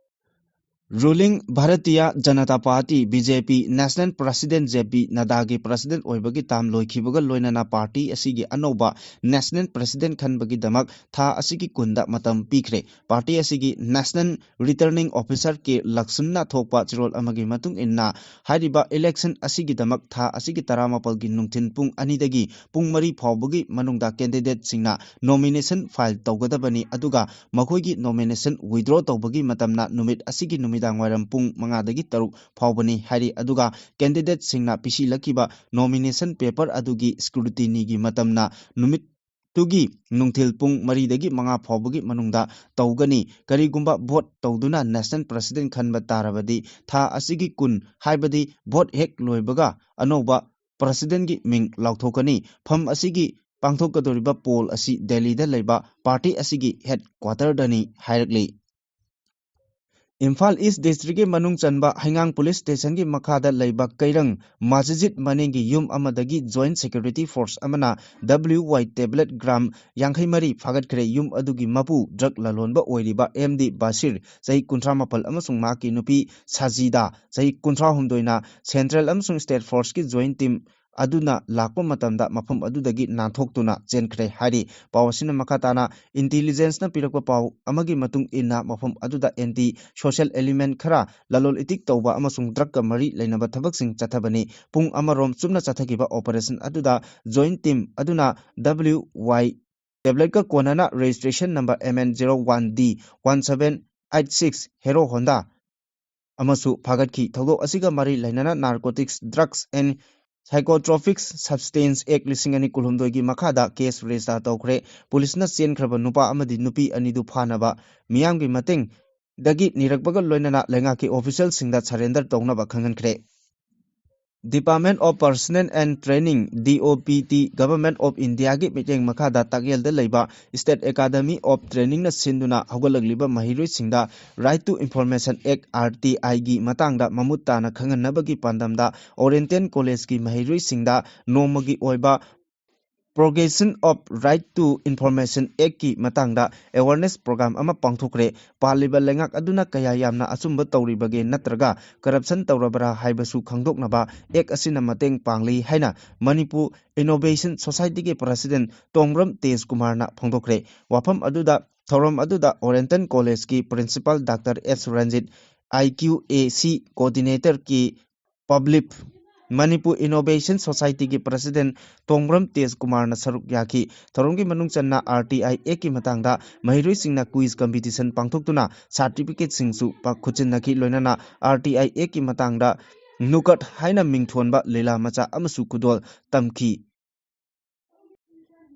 Ruling Bharatiya Janata Party, B J P, National President J P ꯅꯗꯥꯒꯤ president ꯑꯣꯏꯕꯒꯤ term ꯂꯣꯏꯈꯤꯕꯒ ꯂꯣꯏꯅꯅ party ꯑꯁꯤꯒꯤ ꯑꯅꯧꯕ national president ꯈꯟꯕꯒꯤꯗꯃꯛ ꯊꯥ ꯑꯁꯤꯒꯤ ꯀꯨꯟꯗ ꯃꯇꯝ ꯄꯤꯈ꯭ꯔꯦ꯫ Party ꯑꯁꯤꯒꯤ national returning officer ꯀꯦ ꯂꯛꯁꯟꯅ ꯊꯣꯛꯄ ꯆꯦꯔꯣꯜ ꯑꯃꯒꯤ ꯃꯇꯨꯡ ꯏꯟꯅ, ꯍꯥꯏꯔꯤꯕ election ꯑꯁꯤꯒꯤꯗꯃꯛ ꯊꯥ ꯑꯁꯤꯒꯤ ꯇꯔꯥꯃꯥꯄꯜꯒꯤ ꯅꯨꯡꯊꯤꯜ ꯄꯨꯡ ꯑꯅꯤꯗꯒꯤ ꯄꯨꯡ ꯃꯔꯤ ꯐꯥꯎꯕꯒꯤ ꯃꯅꯨꯡꯗ candidateꯁꯤꯡꯅ nomination file ꯇꯧꯒꯗꯕꯅꯤ, ꯑꯗꯨꯒ ꯃꯈꯣꯏꯒꯤ nomination withdraw ꯇꯧꯕꯒꯤ ꯃꯇꯝꯅ ꯅꯨꯃꯤꯠ ꯑꯁꯤꯒꯤ ꯅꯨꯃꯤꯗꯥꯡ ꯋꯥꯏꯔꯝ ꯄꯨꯡ ꯃꯉꯥꯗꯒꯤ ꯇꯔꯨꯛ ꯐꯥꯎꯕꯅꯤ ꯍꯥꯏꯔꯤ꯫ ꯑꯗꯨꯒ candidateꯁꯤꯡꯅ ꯄꯤꯁꯤꯜꯂꯛꯈꯤꯕ nomination paper ꯑꯗꯨꯒꯤ scrutinyꯒꯤ ꯃꯇꯝꯅ ꯅꯨꯃꯤꯠ ꯇꯨꯒꯤ ꯅꯨꯡꯊꯤꯜ ꯄꯨꯡ ꯃꯔꯤꯗꯒꯤ ꯃꯉꯥ ꯐꯥꯎꯕꯒꯤ ꯃꯅꯨꯡꯗ ꯇꯧꯒꯅꯤ꯫ ꯀꯔꯤꯒꯨꯝꯕ vote ꯇꯧꯗꯨꯅ national president ꯈꯟꯕ ꯇꯥꯔꯕꯗꯤ ꯊꯥ ꯑꯁꯤꯒꯤ ꯀꯨꯟ, ꯍꯥꯏꯕꯗꯤ vote ꯍꯦꯛ ꯂꯣꯏꯕꯒ ꯑꯅꯧꯕ presidentꯒꯤ ꯃꯤꯡ ꯂꯥꯎꯊꯣꯛꯀꯅꯤ꯫ Firm ꯑꯁꯤꯒꯤ ꯄꯥꯡꯊꯣꯛꯀꯗꯧꯔꯤꯕ poll ꯑꯁꯤ ꯗꯦꯜꯂꯤꯗ ꯂꯩꯕ party ꯑꯁꯤꯒꯤ headquarterꯗꯅꯤ ꯍꯥꯏꯔꯛꯂꯤ꯫ ꯏꯝꯐꯥꯜ East districtꯀꯤ ꯃꯅꯨꯡ ꯆꯟꯕ ꯍꯩꯉꯥꯡ police stationꯒꯤ ꯃꯈꯥꯗ ꯂꯩꯕ ꯀꯩꯔꯪ ꯃꯁꯖꯤꯗ ꯃꯅꯤꯡꯒꯤ ꯌꯨꯝ ꯑꯃꯗꯒꯤ Joint Security Force ꯑꯃꯅ W Y tablet gram ꯌꯥꯡꯈꯩ ꯃꯔꯤ ꯐꯥꯒꯠꯈ꯭ꯔꯦ꯫ ꯌꯨꯝ ꯑꯗꯨꯒꯤ ꯃꯄꯨ drug ꯂꯂꯣꯟꯕ ꯑꯣꯏꯔꯤꯕ M D ꯕꯥꯁꯤꯔ, ꯆꯍꯤ ꯀꯨꯟꯊ꯭ꯔꯥ ꯃꯥꯄꯜ, ꯑꯃꯁꯨꯡ ꯃꯍꯥꯛꯀꯤ ꯅꯨꯄꯤ ꯁꯥꯖꯤꯗꯥ, ꯆꯍꯤ ꯀꯨꯟꯊ꯭ꯔꯥ ꯍꯨꯝꯗꯣꯏꯅ Central ꯑꯃꯁꯨꯡ State Forceꯀꯤ joint team ꯑꯗꯨꯅ ꯂꯥꯛꯄ ꯃꯇꯝꯗ ꯃꯐꯝ ꯑꯗꯨꯗꯒꯤ ꯅꯥꯟꯊꯣꯛꯇꯨꯅ ꯆꯦꯟꯈ꯭ꯔꯦ ꯍꯥꯏꯔꯤ꯫ ꯄꯥꯎ ꯑꯁꯤꯅ ꯃꯈꯥ ꯇꯥꯅ intelligenceꯅ ꯄꯤꯔꯛꯄ ꯄꯥꯎ ꯑꯃꯒꯤ ꯃꯇꯨꯡ ꯏꯟꯅ, ꯃꯐꯝ ꯑꯗꯨꯗ anti social element ꯈꯔ ꯂꯂꯣꯟ ꯏꯇꯤꯛ ꯇꯧꯕ ꯑꯃꯁꯨꯡ drugꯀ ꯃꯔꯤ ꯂꯩꯅꯕ ꯊꯕꯛꯁꯤꯡ ꯆꯠꯊꯕꯅꯤ꯫ ꯄꯨꯡ ꯑꯃꯔꯣꯝ ꯆꯨꯞꯅ ꯆꯠꯊꯈꯤꯕ operation ꯑꯗꯨꯗ joint team ꯑꯗꯨꯅ W Y tabletꯀ ꯀꯣꯟꯅꯅ registration number M N zero one D one seven eight six Hero Honda ꯑꯃꯁꯨ ꯐꯥꯒꯠꯈꯤ꯫ ꯊꯧꯗꯣꯛ ꯑꯁꯤꯒ ꯃꯔꯤ ꯂꯩꯅꯅ Narcotics, Drugs and Psychotropic Substance Act ꯂꯤꯁꯤꯡ ꯑꯅꯤ ꯀꯨꯟꯍꯨꯝꯗꯣꯏꯒꯤ ꯃꯈꯥꯗ case register ꯇꯧꯈ꯭ꯔꯦ꯫ ꯄꯨꯂꯤꯁꯅ ꯆꯦꯟꯈ꯭ꯔꯕ ꯅꯨꯄꯥ ꯑꯃꯗꯤ ꯅꯨꯄꯤ ꯑꯅꯤꯗꯨ ꯐꯥꯅꯕ ꯃꯤꯌꯥꯝꯒꯤ ꯃꯇꯦꯡꯗꯒꯤ ꯅꯤꯔꯛꯄꯒ ꯂꯣꯏꯅꯅ ꯂꯩꯉꯥꯛꯀꯤ officialꯁꯤꯡꯗ surrender ꯇꯧꯅꯕ ꯈꯪꯍꯟꯈ꯭ꯔꯦ꯫ Department of Personnel and Training, D O P T, Government of Indiaꯒꯤ ꯃꯤꯠꯌꯦꯡ ꯃꯈꯥꯗ ꯇꯥꯛꯌꯦꯜꯗ ꯂꯩꯕ State Academy of Trainingꯅ ꯁꯤꯟꯗꯨꯅ ꯍꯧꯒꯠꯂꯛꯂꯤꯕ ꯃꯍꯩꯔꯣꯏꯁꯤꯡꯗ Right to Information Act, R T Iꯒꯤ ꯃꯇꯥꯡꯗ ꯃꯃꯨꯠ ꯇꯥꯅ ꯈꯪꯍꯟꯅꯕꯒꯤ ꯄꯥꯟꯗꯝꯗ Oriental Collegeꯀꯤ ꯃꯍꯩꯔꯣꯏꯁꯤꯡꯗ ꯅꯣꯡꯃꯒꯤ ꯑꯣꯏꯕ Promulgation of Right to Information Actꯀꯤ ꯃꯇꯥꯡꯗ awareness program ꯑꯃ ꯄꯥꯡꯊꯣꯛꯈ꯭ꯔꯦ꯫ ꯄꯥꯜꯂꯤꯕ ꯂꯩꯉꯥꯛ ꯑꯗꯨꯅ ꯀꯌꯥ ꯌꯥꯝꯅ ꯑꯆꯨꯝꯕ ꯇꯧꯔꯤꯕꯒꯦ ꯅꯠꯇ꯭ꯔꯒ corruption ꯇꯧꯔꯕ꯭ꯔꯥ ꯍꯥꯏꯕꯁꯨ ꯈꯪꯗꯣꯛꯅꯕ Act ꯑꯁꯤꯅ ꯃꯇꯦꯡ ꯄꯥꯡꯂꯤ ꯍꯥꯏꯅ Manipur Innovation Societyꯒꯤ President ꯇꯣꯡꯕ꯭ꯔꯝ ꯇꯦꯖꯀꯨꯃꯥꯔꯅ ꯐꯣꯡꯗꯣꯛꯈ꯭ꯔꯦ꯫ ꯋꯥꯐꯝ ꯑꯗꯨꯗ, ꯊꯧꯔꯝ ꯑꯗꯨꯗ Oriental Collegeꯀꯤ Principal Doctor S Ranjit, I Q A C Coordinatorꯀꯤ Public Manipur Innovation Societyꯒꯤ President ꯇꯣꯡꯕ꯭ꯔꯝ ꯇꯦꯖꯀꯨꯃꯥꯔꯅ ꯁꯔꯨꯛ ꯌꯥꯈꯤ꯫ ꯊꯧꯔꯝꯒꯤ ꯃꯅꯨꯡ ꯆꯟꯅ R T I Actꯀꯤ ꯃꯇꯥꯡꯗ ꯃꯍꯩꯔꯣꯏꯁꯤꯡꯅ quiz competition ꯄꯥꯡꯊꯣꯛꯇꯨꯅ certificateꯁꯤꯡꯁꯨ ꯄ-, ꯈꯨꯠꯁꯤꯟꯅꯈꯤ꯫ ꯂꯣꯏꯅꯅ R T I Actꯀꯤ ꯃꯇꯥꯡꯗ ꯅꯨꯀꯠ ꯍꯥꯏꯅ ꯃꯤꯡꯊꯣꯟꯕ ꯂꯤꯂꯥ ꯃꯆꯥ ꯑꯃꯁꯨ ꯈꯨꯗꯣꯜ ꯇꯝꯈꯤ꯫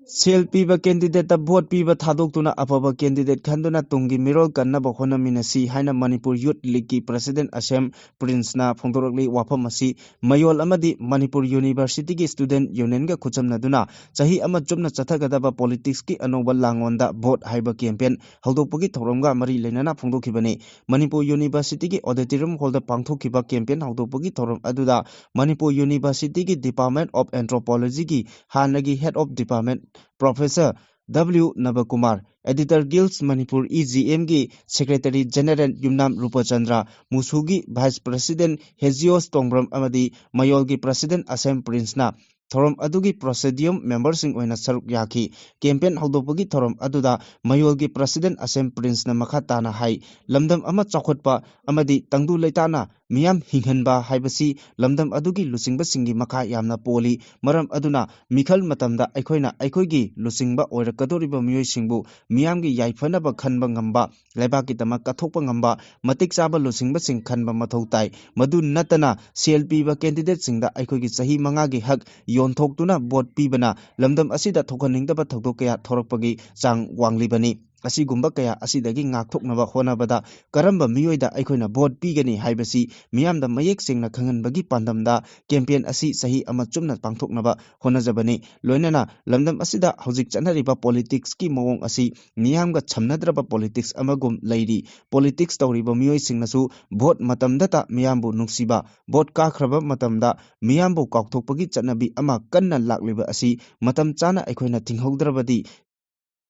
ꯁꯦꯜ ꯄꯤꯕ candidateꯇ vote ꯄꯤꯕ ꯊꯥꯗꯣꯛꯇꯨꯅ ꯑꯐꯕ candidate ꯈꯟꯗꯨꯅ ꯇꯨꯡꯒꯤ ꯃꯤꯔꯣꯜ ꯀꯟꯅꯕ ꯍꯣꯠꯅꯃꯤꯟꯅꯁꯤ ꯍꯥꯏꯅ Manipur Youth Leagueꯀꯤ President ꯑꯁꯦꯝ ꯄ꯭ꯔꯤꯟꯁꯅ ꯐꯣꯡꯗꯣꯔꯛꯂꯤ꯫ ꯋꯥꯐꯝ ꯑꯁꯤ ꯃꯌꯣꯜ ꯑꯃꯗꯤ Manipur Universityꯒꯤ Student Unionꯒ ꯈꯨꯠꯁꯝꯅꯗꯨꯅ ꯆꯍꯤ ꯑꯃ ꯆꯨꯞꯅ ꯆꯠꯊꯒꯗꯕ politicsꯀꯤ ꯑꯅꯧꯕ ꯂꯥꯡꯂꯣꯟꯗ vote ꯍꯥꯏꯕ campaign ꯍꯧꯗꯣꯛꯄꯒꯤ ꯊꯧꯔꯝꯒ ꯃꯔꯤ ꯂꯩꯅꯅ ꯐꯣꯡꯗꯣꯛꯈꯤꯕꯅꯤ꯫ Manipur Universityꯒꯤ auditorium hallꯗ ꯄꯥꯡꯊꯣꯛꯈꯤꯕ campaign ꯍꯧꯗꯣꯛꯄꯒꯤ ꯊꯧꯔꯝ ꯑꯗꯨꯗ Manipur Universityꯒꯤ Department of Anthropologyꯒꯤ ꯍꯥꯟꯅꯒꯤ Head of Department Professor W ꯅꯕꯀꯨꯃꯥꯔ, Editor Guilds Manipur, E G Mꯒꯤ Secretary General Yumnam ꯔꯨꯄꯆꯟꯗ꯭ꯔ, ꯃꯨꯁꯨꯒꯤ Vice President ꯍꯦꯖꯤꯌꯣꯁ ꯇꯣꯡꯕ꯭ꯔꯝ ꯑꯃꯗꯤ ꯃꯌꯣꯜꯒꯤ President ꯑꯁꯦꯝ ꯄ꯭ꯔꯤꯟꯁꯅ ꯊꯧꯔꯝ ꯑꯗꯨꯒꯤ presidium memberꯁꯤꯡ ꯑꯣꯏꯅ ꯁꯔꯨꯛ ꯌꯥꯈꯤ꯫ Campaign ꯍꯧꯗꯣꯛꯄꯒꯤ ꯊꯧꯔꯝ ꯑꯗꯨꯗ ꯃꯌꯣꯜꯒꯤ president ꯑꯁꯦꯝ ꯄ꯭ꯔꯤꯟꯁꯅ ꯃꯈꯥ ꯇꯥꯅ ꯍꯥꯏ, ꯂꯝꯗꯝ ꯑꯃ ꯆꯥꯎꯈꯠꯄ ꯑꯃꯗꯤ ꯇꯪꯗꯨ ꯂꯩꯇꯥꯅ ꯃꯤꯌꯥꯝ ꯍꯤꯡꯍꯟꯕ ꯍꯥꯏꯕꯁꯤ ꯂꯝꯗꯝ ꯑꯗꯨꯒꯤ ꯂꯨꯆꯤꯡꯕꯁꯤꯡꯒꯤ ꯃꯈꯥ ꯌꯥꯝꯅ ꯄꯣꯜꯂꯤ꯫ ꯃꯔꯝ ꯑꯗꯨꯅ ꯃꯤꯈꯜ ꯃꯇꯝꯗ ꯑꯩꯈꯣꯏꯅ ꯑꯩꯈꯣꯏꯒꯤ ꯂꯨꯆꯤꯡꯕ ꯑꯣꯏꯔꯛꯀꯗꯧꯔꯤꯕ ꯃꯤꯑꯣꯏꯁꯤꯡꯕꯨ ꯃꯤꯌꯥꯝꯒꯤ ꯌꯥꯏꯐꯅꯕ ꯈꯟꯕ ꯉꯝꯕ, ꯂꯩꯕꯥꯛꯀꯤꯗꯃꯛ ꯀꯠꯊꯣꯛꯄ ꯉꯝꯕ ꯃꯇꯤꯛ ꯆꯥꯕ ꯂꯨꯆꯤꯡꯕꯁꯤꯡ ꯈꯟꯕ ꯃꯊꯧ ꯇꯥꯏ꯫ ꯃꯗꯨ ꯅꯠꯇꯅ ꯁꯦꯜ ꯄꯤꯕ candidateꯁꯤꯡꯗ ꯑꯩꯈꯣꯏꯒꯤ ꯆꯍꯤ ꯃꯉꯥꯒꯤ ꯍꯛ ꯌꯣꯟꯊꯣꯛꯇꯨꯅ vote ꯄꯤꯕꯅ ꯂꯝꯗꯝ ꯑꯁꯤꯗ ꯊꯣꯛꯍꯟꯅꯤꯡꯗꯕ ꯊꯧꯗꯣꯛ ꯀꯌꯥ ꯊꯣꯔꯛꯄꯒꯤ ꯆꯥꯡ ꯋꯥꯡꯂꯤꯕꯅꯤ꯫ ꯑꯁꯤꯒꯨꯝꯕ ꯀꯌꯥ ꯑꯁꯤꯗꯒꯤ ꯉꯥꯛꯊꯣꯛꯅꯕ ꯍꯣꯠꯅꯕꯗ ꯀꯔꯝꯕ ꯃꯤꯑꯣꯏꯗ ꯑꯩꯈꯣꯏꯅ vote ꯄꯤꯒꯅꯤ ꯍꯥꯏꯕꯁꯤ ꯃꯤꯌꯥꯝꯗ ꯃꯌꯦꯛ ꯁꯦꯡꯅ ꯈꯪꯍꯟꯕꯒꯤ ꯄꯥꯟꯗꯝꯗ campaign ꯑꯁꯤ ꯆꯍꯤ ꯑꯃ ꯆꯨꯞꯅ ꯄꯥꯡꯊꯣꯛꯅꯕ ꯍꯣꯠꯅꯖꯕꯅꯤ꯫ ꯂꯣꯏꯅꯅ ꯂꯝꯗꯝ ꯑꯁꯤꯗ ꯍꯧꯖꯤꯛ ꯆꯠꯅꯔꯤꯕ politicsꯀꯤ ꯃꯑꯣꯡ ꯑꯁꯤ ꯃꯤꯌꯥꯝꯒ ꯁꯝꯅꯗ꯭ꯔꯕ politics ꯑꯃꯒꯨꯝ ꯂꯩꯔꯤ꯫ Politics ꯇꯧꯔꯤꯕ ꯃꯤꯑꯣꯏꯁꯤꯡꯅꯁꯨ vote ꯃꯇꯝꯗꯇ ꯃꯤꯌꯥꯝꯕꯨ ꯅꯨꯡꯁꯤꯕ, vote ꯀꯥꯈ꯭ꯔꯕ ꯃꯇꯝꯗ ꯃꯤꯌꯥꯝꯕꯨ ꯀꯥꯎꯊꯣꯛꯄꯒꯤ ꯆꯠꯅꯕꯤ ꯑꯃ ꯀꯟꯅ ꯂꯥꯛꯂꯤꯕ ꯑꯁꯤ ꯃꯇꯝ ꯆꯥꯅ ꯑꯩꯈꯣꯏꯅ ꯊꯤꯡꯍꯧꯗ꯭ꯔꯕꯗꯤ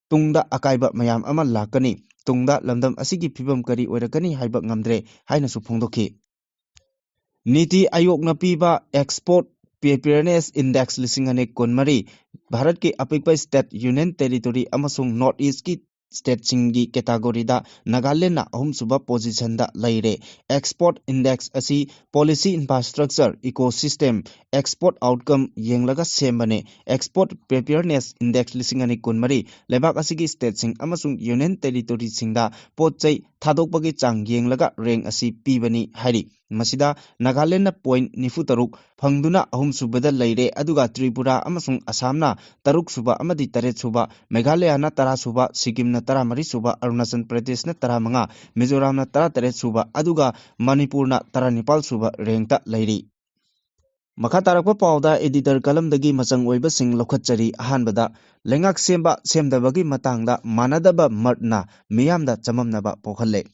ꯇꯨꯡꯗ ꯑꯀꯥꯏꯕ ꯃꯌꯥꯝ ꯑꯃ ꯂꯥꯛꯀꯅꯤ꯫ ꯇꯨꯡꯗ ꯂꯝꯗꯝ ꯑꯁꯤꯒꯤ ꯐꯤꯕꯝ ꯀꯔꯤ ꯑꯣꯏꯔꯛꯀꯅꯤ ꯍꯥꯏꯕ ꯉꯝꯗ꯭ꯔꯦ ꯍꯥꯏꯅꯁꯨ ꯐꯣꯡꯗꯣꯛꯈꯤ꯫ ꯅꯤꯇꯤ ꯑꯥꯌꯣꯒꯅ ꯄꯤꯕ Export Preparedness Index ꯂꯤꯁꯤꯡ ꯑꯅꯤ ꯀꯨꯟꯃꯔꯤ, ꯚꯥꯔꯠꯀꯤ ꯑꯄꯤꯛꯄ state, union territory ꯑꯃꯁꯨꯡ North Eastꯀꯤ stateꯁꯤꯡꯒꯤ categoryꯗ ꯅꯥꯒꯥꯂꯦꯟꯗꯅ ꯑꯍꯨꯝꯁꯨꯕ positionꯗ ꯂꯩꯔꯦ꯫ Export Index ꯑꯁꯤ policy infrastructure, ecosystem, export outcome ꯌꯦꯡꯂꯒ ꯁꯦꯝꯕꯅꯦ꯫ Export Preparedness Index ꯂꯤꯁꯤꯡ ꯑꯅꯤ ꯀꯨꯟꯃꯔꯤ ꯂꯩꯕꯥꯛ ꯑꯁꯤꯒꯤ stateꯁꯤꯡ ꯑꯃꯁꯨꯡ union territoryꯁꯤꯡꯗ ꯄꯣꯠ ꯆꯩ ꯊꯥꯗꯣꯛꯄꯒꯤ ꯆꯥꯡ ꯌꯦꯡꯂꯒ rank ꯑꯁꯤ ꯄꯤꯕꯅꯤ ꯍꯥꯏꯔꯤ꯫ ꯃꯁꯤꯗ ꯅꯥꯒꯥꯂꯦꯟꯗꯅ point ꯅꯤꯐꯨ ꯇꯔꯨꯛ ꯐꯪꯗꯨꯅ ꯑꯍꯨꯝꯁꯨꯕꯗ ꯂꯩꯔꯦ, ꯑꯗꯨꯒ ꯇ꯭ꯔꯤꯄꯨꯔꯥ ꯑꯃꯁꯨꯡ ꯑꯁꯥꯝꯅ ꯇꯔꯨꯛꯁꯨꯕ ꯑꯃꯗꯤ ꯇꯔꯦꯠꯁꯨꯕ, ꯃꯦꯘꯥꯂꯌꯥꯅ ꯇꯔꯥꯁꯨꯕ, ꯁꯤꯛꯀꯤꯝꯅ ꯇꯔꯥꯃꯔꯤꯁꯨꯕ, ꯑꯔꯨꯅꯥꯆꯜ ꯄ꯭ꯔꯗꯦꯁꯅ ꯇꯔꯥꯃꯉꯥ, ꯃꯤꯖꯣꯔꯥꯝꯅ ꯇꯔꯥꯇꯔꯦꯠꯁꯨꯕ, ꯑꯗꯨꯒ ꯃꯅꯤꯄꯨꯔꯅ ꯇꯔꯥꯅꯤꯄꯥꯜꯁꯨꯕ rankꯇ ꯂꯩꯔꯤ꯫ ꯃꯈꯥ ꯇꯥꯔꯛꯄ ꯄꯥꯎꯗ editor columnꯗꯒꯤ ꯃꯆꯪ ꯑꯣꯏꯕꯁꯤꯡ ꯂꯧꯈꯠꯆꯔꯤ꯫ ꯑꯍꯥꯟꯕꯗ, ꯂꯩꯉꯥꯛ ꯁꯦꯝꯕ ꯁꯦꯝꯗꯕꯒꯤ ꯃꯇꯥꯡꯗ ꯃꯥꯟꯅꯗꯕ ꯃꯠꯅ ꯃꯤꯌꯥꯝꯗ ꯆꯃꯝꯅꯕ ꯄꯣꯛꯍꯜꯂꯦ꯫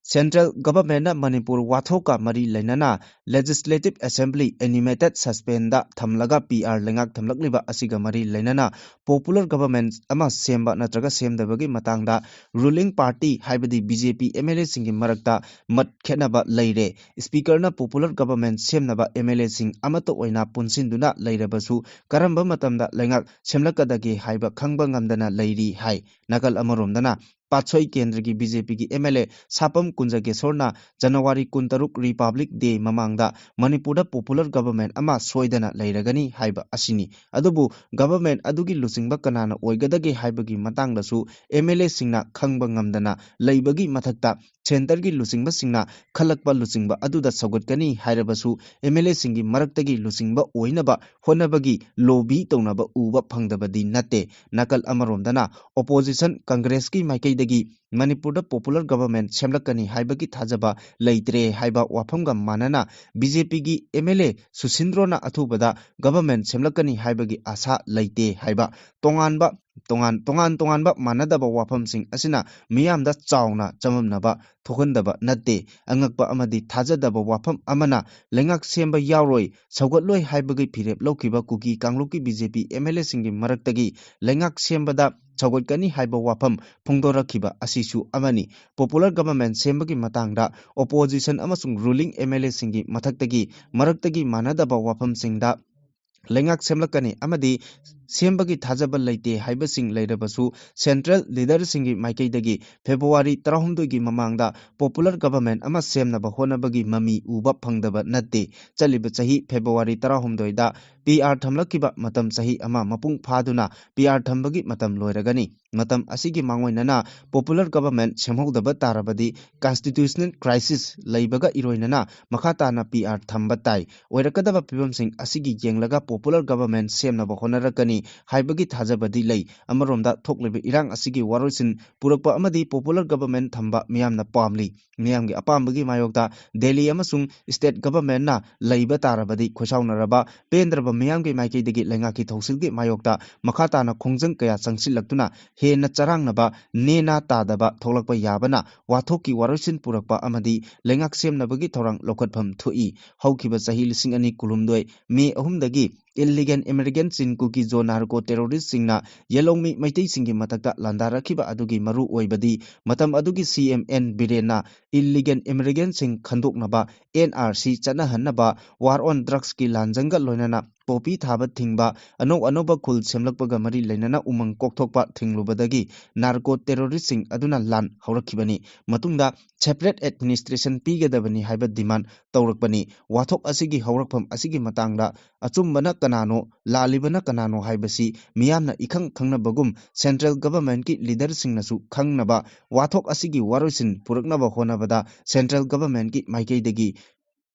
Central Governmentꯅ ꯃꯅꯤꯄꯨꯔ ꯋꯥꯊꯣꯛꯀ ꯃꯔꯤ ꯂꯩꯅꯅ Legislative Assembly animated suspendꯗ ꯊꯝꯂꯒ P R ꯂꯩꯉꯥꯛ ꯊꯝꯂꯛꯂꯤꯕ ꯑꯁꯤꯒ ꯃꯔꯤ ꯂꯩꯅꯅ Popular Government ꯑꯃ ꯁꯦꯝꯕ ꯅꯠꯇ꯭ꯔꯒ ꯁꯦꯝꯗꯕꯒꯤ ꯃꯇꯥꯡꯗ ruling party ꯍꯥꯏꯕꯗꯤ B J P M L Aꯁꯤꯡꯒꯤ ꯃꯔꯛꯇ ꯃꯠ ꯈꯦꯠꯅꯕ ꯂꯩꯔꯦ꯫ Speakerꯅ Popular Government ꯁꯦꯝꯅꯕ M L Aꯁꯤꯡ ꯑꯃꯠꯇ ꯑꯣꯏꯅ ꯄꯨꯟꯁꯤꯟꯗꯨꯅ ꯂꯩꯔꯕꯁꯨ ꯀꯔꯝꯕ ꯃꯇꯝꯗ ꯂꯩꯉꯥꯛ ꯁꯦꯝꯂꯛꯀꯗꯒꯦ ꯍꯥꯏꯕ ꯈꯪꯕ ꯉꯝꯗꯅ ꯂꯩꯔꯤ ꯍꯥꯏ꯫ ꯅꯥꯀꯜ ꯑꯃꯔꯣꯝꯗꯅ ꯄꯥꯠꯁꯣꯏ ꯀꯦꯟꯗ꯭ꯔꯒꯤ B J Pꯒꯤ M L A ꯁꯥꯄꯝ ꯀꯨꯟꯖꯒꯦꯁꯣꯔꯅ January ꯀꯨꯟꯇꯔꯨꯛ Republic Day ꯃꯃꯥꯡꯗ ꯃꯅꯤꯄꯨꯔꯗ Popular Government ꯑꯃ ꯁꯣꯏꯗꯅ ꯂꯩꯔꯒꯅꯤ ꯍꯥꯏꯕ ꯑꯁꯤꯅꯤ꯫ ꯑꯗꯨꯕꯨ government ꯑꯗꯨꯒꯤ ꯂꯨꯆꯤꯡꯕ ꯀꯅꯥꯅ ꯑꯣꯏꯒꯗꯒꯦ ꯍꯥꯏꯕꯒꯤ ꯃꯇꯥꯡꯗꯁꯨ M L Aꯁꯤꯡꯅ ꯈꯪꯕ ꯉꯝꯗꯅ ꯂꯩꯕꯒꯤ ꯃꯊꯛꯇ centreꯒꯤ ꯂꯨꯆꯤꯡꯕꯁꯤꯡꯅ ꯈꯜꯂꯛꯄ ꯂꯨꯆꯤꯡꯕ ꯑꯗꯨꯗ ꯁꯧꯒꯠꯀꯅꯤ ꯍꯥꯏꯔꯕꯁꯨ M L Aꯁꯤꯡꯒꯤ ꯃꯔꯛꯇꯒꯤ ꯂꯨꯆꯤꯡꯕ ꯑꯣꯏꯅꯕ ꯍꯣꯠꯅꯕꯒꯤ lobby ꯇꯧꯅꯕ ꯎꯕ ꯐꯪꯗꯕꯗꯤ ꯅꯠꯇꯦ꯫ ꯅꯥꯀꯜ ꯑꯃꯔꯣꯝꯗꯅ opposition Congressꯀꯤ ꯃꯥꯏꯀꯩꯗꯒꯤ ꯃꯅꯤꯄꯨꯔꯗ Popular Government ꯁꯦꯝꯂꯛꯀꯅꯤ ꯍꯥꯏꯕꯒꯤ ꯊꯥꯖꯕ ꯂꯩꯇ꯭ꯔꯦ ꯍꯥꯏꯕ ꯋꯥꯐꯝꯒ ꯃꯥꯟꯅꯅ B J Pꯒꯤ M L A ꯁꯨꯁꯤꯟꯗ꯭ꯔꯣꯅ ꯑꯊꯨꯕꯗ government ꯁꯦꯝꯂꯛꯀꯅꯤ ꯍꯥꯏꯕꯒꯤ ꯑꯥꯁꯥ ꯂꯩꯇꯦ ꯍꯥꯏꯕ ꯇꯣꯉꯥꯟꯕ ꯇꯣꯉꯥꯟ ꯇꯣꯉꯥꯟ ꯇꯣꯉꯥꯟꯕ ꯃꯥꯟꯅꯗꯕ ꯋꯥꯐꯝꯁꯤꯡ ꯑꯁꯤꯅ ꯃꯤꯌꯥꯝꯗ ꯆꯥꯎꯅ ꯆꯃꯝꯅꯕ ꯊꯣꯛꯍꯟꯗꯕ ꯅꯠꯇꯦ꯫ ꯑꯉꯛꯄ ꯑꯃꯗꯤ ꯊꯥꯖꯗꯕ ꯋꯥꯐꯝ ꯑꯃꯅ ꯂꯩꯉꯥꯛ ꯁꯦꯝꯕ ꯌꯥꯎꯔꯣꯏ, ꯁꯧꯒꯠꯂꯣꯏ ꯍꯥꯏꯕꯒꯤ ꯐꯤꯔꯦꯞ ꯂꯧꯈꯤꯕ ꯀꯨꯀꯤ ꯀꯥꯡꯂꯨꯞꯀꯤ B J P M L Aꯁꯤꯡꯒꯤ ꯃꯔꯛꯇꯒꯤ ꯂꯩꯉꯥꯛ ꯁꯦꯝꯕꯗ ꯁꯧꯒꯠꯀꯅꯤ ꯍꯥꯏꯕ ꯋꯥꯐꯝ ꯐꯣꯡꯗꯣꯔꯛꯈꯤꯕ ꯑꯁꯤꯁꯨ ꯑꯃꯅꯤ꯫ Popular Government ꯁꯦꯝꯕꯒꯤ ꯃꯇꯥꯡꯗ opposition ꯑꯃꯁꯨꯡ ruling M L Aꯁꯤꯡꯒꯤ ꯃꯊꯛꯇꯒꯤ ꯃꯔꯛꯇꯒꯤ ꯃꯥꯟꯅꯗꯕ ꯋꯥꯐꯝꯁꯤꯡꯗ ꯂꯩꯉꯥꯛ ꯁꯦꯝꯂꯛꯀꯅꯤ ꯑꯃꯗꯤ ꯁꯦꯝꯕꯒꯤ ꯊꯥꯖꯕ ꯂꯩꯇꯦ ꯍꯥꯏꯕꯁꯤꯡ ꯂꯩꯔꯕꯁꯨ central leaderꯁꯤꯡꯒꯤ ꯃꯥꯏꯀꯩꯗꯒꯤ February ꯇꯔꯥꯍꯨꯝꯗꯣꯏꯒꯤ ꯃꯃꯥꯡꯗ Popular Government ꯑꯃ ꯁꯦꯝꯅꯕ ꯍꯣꯠꯅꯕꯒꯤ ꯃꯃꯤ ꯎꯕ ꯐꯪꯗꯕ ꯅꯠꯇꯦ꯫ ꯆꯠꯂꯤꯕ ꯆꯍꯤ February ꯇꯔꯥꯍꯨꯝꯗꯣꯏꯗ P R ꯊꯝꯂꯛꯈꯤꯕ ꯃꯇꯝ ꯆꯍꯤ ꯑꯃ ꯃꯄꯨꯡ ꯐꯥꯗꯨꯅ P R ꯊꯝꯕꯒꯤ ꯃꯇꯝ ꯂꯣꯏꯔꯒꯅꯤ꯫ ꯃꯇꯝ ꯑꯁꯤꯒꯤ ꯃꯥꯡꯑꯣꯏꯅꯅ Popular Government ꯁꯦꯝꯍꯧꯗꯕ ꯇꯥꯔꯕꯗꯤ constitutional crisis ꯂꯩꯕꯒ ꯏꯔꯣꯏꯅꯅ ꯃꯈꯥ ꯇꯥꯅ P R ꯊꯝꯕ ꯇꯥꯏ꯫ ꯑꯣꯏꯔꯛꯀꯗꯕ ꯐꯤꯕꯝꯁꯤꯡ ꯑꯁꯤꯒꯤ ꯌꯦꯡꯂꯒ Popular Government ꯁꯦꯝꯅꯕ ꯍꯣꯠꯅꯔꯛꯀꯅꯤ꯫ ꯍꯥꯏꯕꯒꯤ ꯊꯥꯖꯕꯗꯤ ꯂꯩ꯫ ꯑꯃꯔꯣꯝꯗ ꯊꯣꯛꯂꯤꯕ ꯏꯔꯥꯡ ꯑꯁꯤꯒꯤ ꯋꯥꯔꯣꯏꯁꯤꯟ ꯄꯨꯔꯛꯄ ꯑꯃꯗꯤ popular government ꯊꯝꯕ ꯃꯤꯌꯥꯝꯅ ꯄꯥꯝꯂꯤ꯫ ꯃꯤꯌꯥꯝꯒꯤ ꯑꯄꯥꯝꯕꯒꯤ ꯃꯥꯌꯣꯛꯇ ꯗꯦꯜꯂꯤ ꯑꯃꯁꯨꯡ state governmentꯅ ꯂꯩꯕ ꯇꯥꯔꯕꯗꯤ ꯈꯣꯏꯁꯥꯎꯅꯔꯕ ꯄꯦꯟꯗ꯭ꯔꯕ ꯃꯤꯌꯥꯝꯒꯤ ꯃꯥꯏꯀꯩꯗꯒꯤ ꯂꯩꯉꯥꯛꯀꯤ ꯊꯧꯁꯤꯜꯒꯤ ꯃꯥꯌꯣꯛꯇ ꯃꯈꯥ ꯇꯥꯅ ꯈꯣꯡꯖꯪ ꯀꯌꯥ ꯆꯪꯁꯤꯜꯂꯛꯇꯨꯅ ꯍꯦꯟꯅ ꯆꯔꯥꯡꯅꯕ, ꯅꯦꯅꯥ ꯇꯥꯗꯕ ꯊꯣꯛꯂꯛꯄ ꯌꯥꯕꯅ ꯋꯥꯊꯣꯛꯀꯤ ꯋꯥꯔꯣꯏꯁꯤꯟ ꯄꯨꯔꯛꯄ ꯑꯃꯗꯤ ꯂꯩꯉꯥꯛ ꯁꯦꯝꯅꯕꯒꯤ ꯊꯧꯔꯥꯡ ꯂꯧꯈꯠꯐꯝ ꯊꯣꯛꯏ꯫ ꯍꯧꯈꯤꯕ ꯆꯍꯤ ꯂꯤꯁꯤꯡ ꯑꯅꯤ ꯀꯨꯟꯍꯨꯝꯗꯣꯏ ꯃꯦ ꯑꯍꯨꯝꯗꯒꯤ illegal immigrantꯁꯤꯡ ꯀꯨꯀꯤ-ꯖꯣ narco terroristꯁꯤꯡꯅ ꯌꯦꯂꯧꯃꯤ ꯃꯩꯇꯩꯁꯤꯡꯒꯤ ꯃꯊꯛꯇ ꯂꯥꯟꯗꯥꯔꯛꯈꯤꯕ ꯑꯗꯨꯒꯤ ꯃꯔꯨ ꯑꯣꯏꯕꯗꯤ ꯃꯇꯝ ꯑꯗꯨꯒꯤ ꯁꯤ ꯑꯦꯝ ꯑꯦꯟ ꯕꯤꯔꯦꯟꯅ illegal immigrantꯁꯤꯡ ꯈꯟꯗꯣꯛꯅꯕ ꯑꯦꯟ ꯑꯥꯔ ꯁꯤ ꯆꯠꯅꯍꯟꯅꯕ war on drugsꯀꯤ ꯂꯥꯟꯖꯪꯒ ꯂꯣꯏꯅꯅ poppy ꯊꯥꯕ ꯊꯤꯡꯕ, ꯑꯅꯧ ꯑꯅꯧꯕ ꯈꯨꯜ ꯁꯦꯝꯂꯛꯄꯒ ꯃꯔꯤ ꯂꯩꯅꯅ ꯎꯃꯪ ꯀꯣꯛꯊꯣꯛꯄ ꯊꯤꯡꯂꯨꯕꯗꯒꯤ narco terroristꯁꯤꯡ ꯑꯗꯨꯅ ꯂꯥꯟ ꯍꯧꯔꯛꯈꯤꯕꯅꯤ꯫ ꯃꯇꯨꯡꯗ separate administration ꯄꯤꯒꯗꯕꯅꯤ ꯍꯥꯏꯕ demand ꯇꯧꯔꯛꯄꯅꯤ꯫ ꯋꯥꯊꯣꯛ ꯑꯁꯤꯒꯤ ꯍꯧꯔꯛꯐꯝ ꯑꯁꯤꯒꯤ ꯃꯇꯥꯡꯗ ꯑꯆꯨꯝꯕꯅ ꯀꯅꯥꯅꯣ, ꯂꯥꯜꯂꯤꯕꯅ ꯀꯅꯥꯅꯣ ꯍꯥꯏꯕꯁꯤ ꯃꯤꯌꯥꯝꯅ ꯏꯈꯪ ꯈꯪꯅꯕꯒꯨꯝ central governmentꯀꯤ leaderꯁꯤꯡꯅꯁꯨ ꯈꯪꯅꯕ ꯋꯥꯊꯣꯛ ꯑꯁꯤꯒꯤ ꯋꯥꯔꯣꯏꯁꯤꯟ ꯄꯨꯔꯛꯅꯕ ꯍꯣꯠꯅꯕꯗ central governmentꯀꯤ ꯃꯥꯏꯀꯩꯗꯒꯤ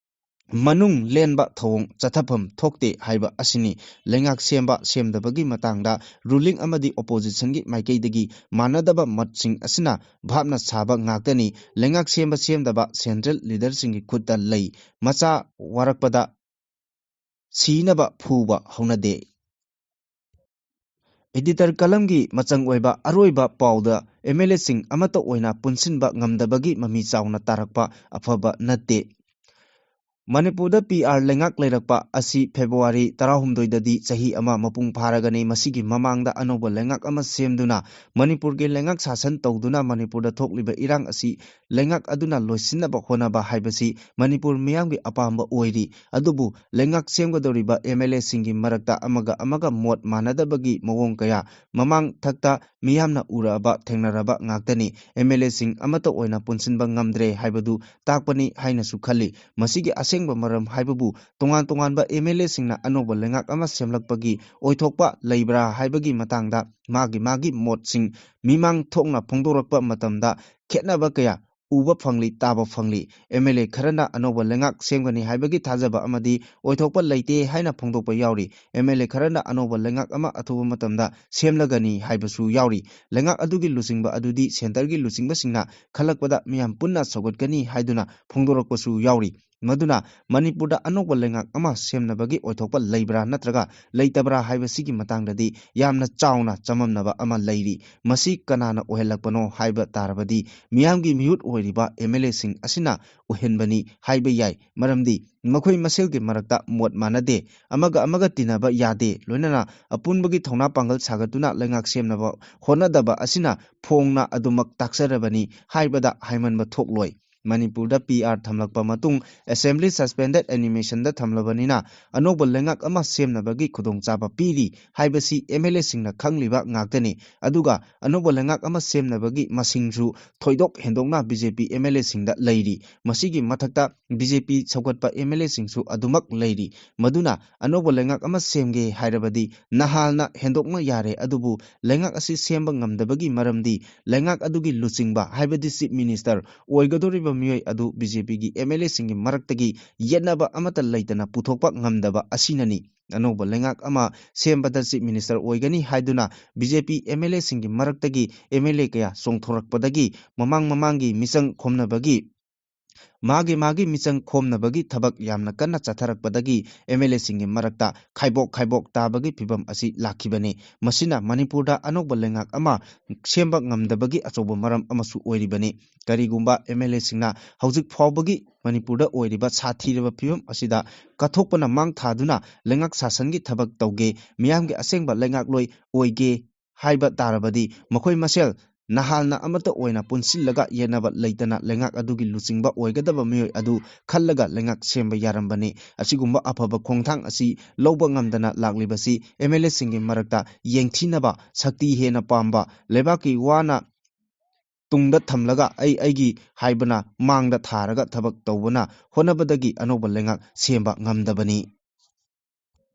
ꯃꯅꯨꯡ ꯂꯦꯟꯕ ꯊꯧꯑꯣꯡ ꯆꯠꯊꯐꯝ ꯊꯣꯛꯇꯦ ꯍꯥꯏꯕ ꯑꯁꯤꯅꯤ꯫ ꯂꯩꯉꯥꯛ ꯁꯦꯝꯕ ꯁꯦꯝꯗꯕꯒꯤ ꯃꯇꯥꯡꯗ ruling ꯑꯃꯗꯤ oppositionꯒꯤ ꯃꯥꯏꯀꯩꯗꯒꯤ ꯃꯥꯟꯅꯗꯕ ꯃꯠꯁꯤꯡ ꯑꯁꯤꯅ ꯚꯥꯞꯅ ꯁꯥꯕ ꯉꯥꯛꯇꯅꯤ꯫ ꯂꯩꯉꯥꯛ ꯁꯦꯝꯕ ꯁꯦꯝꯗꯕ central leaderꯁꯤꯡꯒꯤ ꯈꯨꯠꯇ ꯂꯩ꯫ ꯃꯆꯥ ꯋꯥꯔꯛꯄꯗ ꯁꯤꯅꯕ ꯐꯨꯕ ꯍꯧꯅꯗꯦ꯫ Editor columnꯒꯤ ꯃꯆꯪ ꯑꯣꯏꯕ ꯑꯔꯣꯏꯕ ꯄꯥꯎꯗ MLAꯁꯤꯡ ꯑꯃꯠꯇ ꯑꯣꯏꯅ ꯄꯨꯟꯁꯤꯟꯕ ꯉꯝꯗꯕꯒꯤ ꯃꯃꯤ ꯆꯥꯎꯅ ꯇꯥꯔꯛꯄ ꯑꯐꯕ ꯅꯠꯇꯦ꯫ ꯃꯅꯤꯄꯨꯔꯗ PR ꯂꯩꯉꯥꯛ ꯂꯩꯔꯛꯄ ꯑꯁꯤ February ꯇꯔꯥꯍꯨꯝꯗꯣꯏꯗꯗꯤ ꯆꯍꯤ ꯑꯃ ꯃꯄꯨꯡ ꯐꯥꯔꯒꯅꯤ꯫ ꯃꯁꯤꯒꯤ ꯃꯃꯥꯡꯗ ꯑꯅꯧꯕ ꯂꯩꯉꯥꯛ ꯑꯃ ꯁꯦꯝꯗꯨꯅ ꯃꯅꯤꯄꯨꯔꯒꯤ ꯂꯩꯉꯥꯛ ꯁꯥꯁꯟ ꯇꯧꯗꯨꯅ ꯃꯅꯤꯄꯨꯔꯗ ꯊꯣꯛꯂꯤꯕ ꯏꯔꯥꯡ ꯑꯁꯤ ꯂꯩꯉꯥꯛ ꯑꯗꯨꯅ ꯂꯣꯏꯁꯤꯟꯅꯕ ꯍꯣꯠꯅꯕ ꯍꯥꯏꯕꯁꯤ ꯃꯅꯤꯄꯨꯔ ꯃꯤꯌꯥꯝꯒꯤ ꯑꯄꯥꯝꯕ ꯑꯣꯏꯔꯤ꯫ ꯑꯗꯨꯕꯨ ꯂꯩꯉꯥꯛ ꯁꯦꯝꯒꯗꯧꯔꯤꯕ MLAꯁꯤꯡꯒꯤ ꯃꯔꯛꯇ ꯑꯃꯒ ꯑꯃꯒ ꯃꯣꯠ ꯃꯥꯟꯅꯗꯕꯒꯤ ꯃꯑꯣꯡ ꯀꯌꯥ ꯃꯃꯥꯡ ꯊꯛꯇ ꯃꯤꯌꯥꯝꯅ ꯎꯔꯛꯑꯕ, ꯊꯦꯡꯅꯔꯕ ꯉꯥꯛꯇꯅꯤ꯫ MLAꯁꯤꯡ ꯑꯃꯠꯇ ꯑꯣꯏꯅ ꯄꯨꯟꯁꯤꯟꯕ ꯉꯝꯗ꯭ꯔꯦ ꯍꯥꯏꯕꯗꯨ ꯇꯥꯛꯄꯅꯤ ꯍꯥꯏꯅꯁꯨ ꯈꯜꯂꯤ꯫ ꯃꯁꯤꯒꯤ ꯑꯁꯦꯡꯕ ꯃꯔꯝ ꯍꯥꯏꯕꯕꯨ ꯇꯣꯉꯥꯟ ꯇꯣꯉꯥꯟꯕ MLAꯁꯤꯡꯅ ꯑꯅꯧꯕ ꯂꯩꯉꯥꯛ ꯑꯃ ꯁꯦꯝꯂꯛꯄꯒꯤ ꯑꯣꯏꯊꯣꯛꯄ ꯂꯩꯕ꯭ꯔꯥ ꯍꯥꯏꯕꯒꯤ ꯃꯇꯥꯡꯗ ꯃꯥꯒꯤ ꯃꯥꯒꯤ ꯃꯣꯠꯁꯤꯡ ꯃꯤꯃꯥꯡ ꯊꯣꯛꯅ ꯐꯣꯡꯗꯣꯔꯛꯄ ꯃꯇꯝꯗ ꯈꯦꯠꯅꯕ ꯀꯌꯥ ꯎꯕ ꯐꯪꯂꯤ, ꯇꯥꯕ ꯐꯪꯂꯤ꯫ ꯑꯦꯝ ꯑꯦꯜ ꯑꯦ ꯈꯔꯅ ꯑꯅꯧꯕ ꯂꯩꯉꯥꯛ ꯁꯦꯝꯒꯅꯤ ꯍꯥꯏꯕꯒꯤ ꯊꯥꯖꯕ ꯑꯃꯗꯤ ꯑꯣꯏꯊꯣꯛꯄ ꯂꯩꯇꯦ ꯍꯥꯏꯅ ꯐꯣꯡꯗꯣꯛꯄ ꯌꯥꯎꯔꯤ꯫ ꯑꯦꯝ ꯑꯦꯜ ꯑꯦ ꯈꯔꯅ ꯑꯅꯧꯕ ꯂꯩꯉꯥꯛ ꯑꯃ ꯑꯊꯨꯕ ꯃꯇꯝꯗ ꯁꯦꯝꯂꯒꯅꯤ ꯍꯥꯏꯕꯁꯨ ꯌꯥꯎꯔꯤ꯫ ꯂꯩꯉꯥꯛ ꯑꯗꯨꯒꯤ ꯂꯨꯆꯤꯡꯕ ꯑꯗꯨꯗꯤ ꯁꯦꯟꯇꯔꯒꯤ ꯂꯨꯆꯤꯡꯕꯁꯤꯡꯅ ꯈꯜꯂꯛꯄꯗ ꯃꯤꯌꯥꯝ ꯄꯨꯟꯅ ꯁꯧꯒꯠꯀꯅꯤ ꯍꯥꯏꯗꯨꯅ ꯐꯣꯡꯗꯣꯔꯛꯄꯁꯨ ꯌꯥꯎꯔꯤ꯫ ꯃꯗꯨꯅ ꯃꯅꯤꯄꯨꯔꯗ ꯑꯅꯧꯕ ꯂꯩꯉꯥꯛ ꯑꯃ ꯁꯦꯝꯅꯕꯒꯤ ꯑꯣꯏꯊꯣꯛꯄ ꯂꯩꯕ꯭ꯔꯥ ꯅꯠꯇ꯭ꯔꯒ ꯂꯩꯇꯕ꯭ꯔꯥ ꯍꯥꯏꯕꯁꯤꯒꯤ ꯃꯇꯥꯡꯗꯗꯤ ꯌꯥꯝꯅ ꯆꯥꯎꯅ ꯆꯃꯝꯅꯕ ꯑꯃ ꯂꯩꯔꯤ꯫ ꯃꯁꯤ ꯀꯅꯥꯅ ꯑꯣꯏꯍꯜꯂꯛꯄꯅꯣ ꯍꯥꯏꯕ ꯇꯥꯔꯕꯗꯤ ꯃꯤꯌꯥꯝꯒꯤ ꯃꯤꯍꯨꯠ ꯑꯣꯏꯔꯤꯕ ꯑꯦꯝ ꯑꯦꯜ ꯑꯦꯁꯤꯡ ꯑꯁꯤꯅ ꯑꯣꯏꯍꯟꯕꯅꯤ ꯍꯥꯏꯕ ꯌꯥꯏ꯫ ꯃꯔꯝꯗꯤ ꯃꯈꯣꯏ ꯃꯁꯦꯜꯒꯤ ꯃꯔꯛꯇ ꯃꯣꯠ ꯃꯥꯟꯅꯗꯦ, ꯑꯃꯒ ꯑꯃꯒ ꯇꯤꯟꯅꯕ ꯌꯥꯗꯦ, ꯂꯣꯏꯅꯅ ꯑꯄꯨꯟꯕꯒꯤ ꯊꯧꯅꯥ ꯄꯥꯡꯒꯜ ꯁꯥꯒꯠꯇꯨꯅ ꯂꯩꯉꯥꯛ ꯁꯦꯝꯅꯕ ꯍꯣꯠꯅꯗꯕ ꯑꯁꯤꯅ ꯐꯣꯡꯅ ꯑꯗꯨꯃꯛ ꯇꯥꯛꯆꯔꯕꯅꯤ ꯍꯥꯏꯕꯗ ꯍꯥꯏꯃꯟꯕ ꯊꯣꯛꯂꯣꯏ꯫ ꯃꯅꯤꯄꯨꯔꯗ ꯄꯤ ꯑꯥꯔ ꯊꯝꯂꯛꯄ ꯃꯇꯨꯡ ꯑꯦꯁꯦꯝꯕ꯭ꯂꯤ ꯁꯁꯄꯦꯟꯗꯦꯗ ꯑꯦꯅꯤꯃꯦꯁꯟꯗ ꯊꯝꯂꯕꯅꯤꯅ ꯑꯅꯧꯕ ꯂꯩꯉꯥꯛ ꯑꯃ ꯁꯦꯝꯅꯕꯒꯤ ꯈꯨꯗꯣꯡꯆꯥꯕ ꯄꯤꯔꯤ ꯍꯥꯏꯕꯁꯤ ꯑꯦꯝ ꯑꯦꯜ ꯑꯦꯁꯤꯡꯅ ꯈꯪꯂꯤꯕ ꯉꯥꯛꯇꯅꯤ꯫ ꯑꯗꯨꯒ ꯑꯅꯧꯕ ꯂꯩꯉꯥꯛ ꯑꯃ ꯁꯦꯝꯅꯕꯒꯤ ꯃꯁꯤꯡꯁꯨ ꯊꯣꯏꯗꯣꯛ ꯍꯦꯟꯗꯣꯛꯅ B J P M L ꯑꯦꯁꯤꯡꯗ ꯂꯩꯔꯤ꯫ ꯃꯁꯤꯒꯤ ꯃꯊꯛꯇ ꯕꯤ ꯖꯦ ꯄꯤ ꯁꯧꯒꯠꯄ ꯑꯦꯝ ꯑꯦꯜ ꯑꯦꯁꯤꯡꯁꯨ ꯑꯗꯨꯃꯛ ꯂꯩꯔꯤ꯫ ꯃꯗꯨꯅ ꯑꯅꯧꯕ ꯂꯩꯉꯥꯛ ꯑꯃ ꯁꯦꯝꯒꯦ ꯍꯥꯏꯔꯕꯗꯤ ꯅꯍꯥꯜꯅ ꯍꯦꯟꯗꯣꯛꯅ ꯌꯥꯔꯦ, ꯑꯗꯨꯕꯨ ꯂꯩꯉꯥꯛ ꯑꯁꯤ ꯁꯦꯝꯕ ꯉꯝꯗꯕꯒꯤ ꯃꯔꯝꯗꯤ ꯂꯩꯉꯥꯛ ꯑꯗꯨꯒꯤ ꯂꯨꯆꯤꯡꯕ, ꯍꯥꯏꯕꯗꯤ ꯆꯤꯐ ꯃꯤꯅꯤꯁꯇꯔ ꯑꯣꯏꯒꯗꯧꯔꯤꯕ ꯃꯤꯑꯣꯏ ꯑꯗꯨ ꯕꯤ ꯖꯦ ꯄꯤꯒꯤ ꯑꯦꯝ ꯑꯦꯜ ꯑꯦꯁꯤꯡꯒꯤ ꯃꯔꯛꯇꯒꯤ ꯌꯦꯠꯅꯕ ꯑꯃꯠꯇ ꯂꯩꯇꯅ ꯄꯨꯊꯣꯛꯄ ꯉꯝꯗꯕ ꯑꯁꯤꯅꯅꯤ꯫ ꯑꯅꯧꯕ ꯂꯩꯉꯥꯛ ꯑꯃ ꯁꯦꯝꯕꯗ ꯆꯤꯐ ꯃꯤꯅꯤꯁꯇꯔ ꯑꯣꯏꯒꯅꯤ ꯍꯥꯏꯗꯨꯅ B J P M L ꯑꯦꯁꯤꯡꯒꯤ ꯃꯔꯛꯇꯒꯤ ꯑꯦꯝ ꯑꯦꯜ ꯑꯦ ꯀꯌꯥ ꯆꯣꯡꯊꯣꯔꯛꯄꯗꯒꯤ ꯃꯃꯥꯡ ꯃꯃꯥꯡꯒꯤ ꯃꯤꯆꯪ ꯈꯣꯝꯅꯕꯒꯤ ꯃꯥꯒꯤ ꯃꯥꯒꯤ ꯃꯤꯆꯪ ꯈꯣꯝꯅꯕꯒꯤ ꯊꯕꯛ ꯌꯥꯝꯅ ꯀꯟꯅ ꯆꯠꯊꯔꯛꯄꯗꯒꯤ ꯑꯦꯝ ꯑꯦꯜ ꯑꯦꯁꯤꯡꯒꯤ ꯃꯔꯛꯇ ꯈꯥꯏꯕꯣꯛ ꯈꯥꯏꯕꯣꯛ ꯇꯥꯕꯒꯤ ꯐꯤꯕꯝ ꯑꯁꯤ ꯂꯥꯛꯈꯤꯕꯅꯤ꯫ ꯃꯁꯤꯅ ꯃꯅꯤꯄꯨꯔꯗ ꯑꯅꯧꯕ ꯂꯩꯉꯥꯛ ꯑꯃ ꯁꯦꯝꯕ ꯉꯝꯗꯕꯒꯤ ꯑꯆꯧꯕ ꯃꯔꯝ ꯑꯃꯁꯨ ꯑꯣꯏꯔꯤꯕꯅꯤ꯫ ꯀꯔꯤꯒꯨꯝꯕ ꯑꯦꯝ ꯑꯦꯜ ꯑꯦꯁꯤꯡꯅ ꯍꯧꯖꯤꯛ ꯐꯥꯎꯕꯒꯤ ꯃꯅꯤꯄꯨꯔꯗ ꯑꯣꯏꯔꯤꯕ ꯁꯥꯊꯤꯔꯕ ꯐꯤꯕꯝ ꯑꯁꯤꯗ ꯀꯠꯊꯣꯛꯄꯅ ꯃꯥꯡ ꯊꯥꯗꯨꯅ ꯂꯩꯉꯥꯛ ꯁꯥꯁꯟꯒꯤ ꯊꯕꯛ ꯇꯧꯒꯦ, ꯃꯤꯌꯥꯝꯒꯤ ꯑꯁꯦꯡꯕ ꯂꯩꯉꯥꯛꯂꯣꯏ ꯑꯣꯏꯒꯦ ꯍꯥꯏꯕ ꯇꯥꯔꯕꯗꯤ ꯃꯈꯣꯏ ꯃꯁꯦꯜ ꯅꯍꯥꯜꯅ ꯑꯃꯠꯇ ꯑꯣꯏꯅ ꯄꯨꯟꯁꯤꯜꯂꯒ ꯌꯦꯠꯅꯕ ꯂꯩꯇꯅ ꯂꯩꯉꯥꯛ ꯑꯗꯨꯒꯤ ꯂꯨꯆꯤꯡꯕ ꯑꯣꯏꯒꯗꯕ ꯃꯤꯑꯣꯏ ꯑꯗꯨ ꯈꯜꯂꯒ ꯂꯩꯉꯥꯛ ꯁꯦꯝꯕ ꯌꯥꯔꯝꯕꯅꯤ꯫ ꯑꯁꯤꯒꯨꯝꯕ ꯑꯐꯕ ꯈꯣꯡꯊꯥꯡ ꯑꯁꯤ ꯂꯧꯕ ꯉꯝꯗꯅ ꯂꯥꯛꯂꯤꯕꯁꯤ ꯑꯦꯝ ꯑꯦꯜ ꯑꯦꯁꯤꯡꯒꯤ ꯃꯔꯛꯇ ꯌꯦꯡꯊꯤꯅꯕ, ꯁꯛꯇꯤ ꯍꯦꯟꯅ ꯄꯥꯝꯕ, ꯂꯩꯕꯥꯛꯀꯤ ꯋꯥꯅ ꯇꯨꯡꯗ ꯊꯝꯂꯒ ꯑꯩ ꯑꯩꯒꯤ ꯍꯥꯏꯕꯅ ꯃꯥꯡꯗ ꯊꯥꯔꯒ ꯊꯕꯛ ꯇꯧꯕꯅ ꯍꯣꯠꯅꯕꯗꯒꯤ ꯑꯅꯧꯕ ꯂꯩꯉꯥꯛ ꯁꯦꯝꯕ ꯉꯝꯗꯕꯅꯤ꯫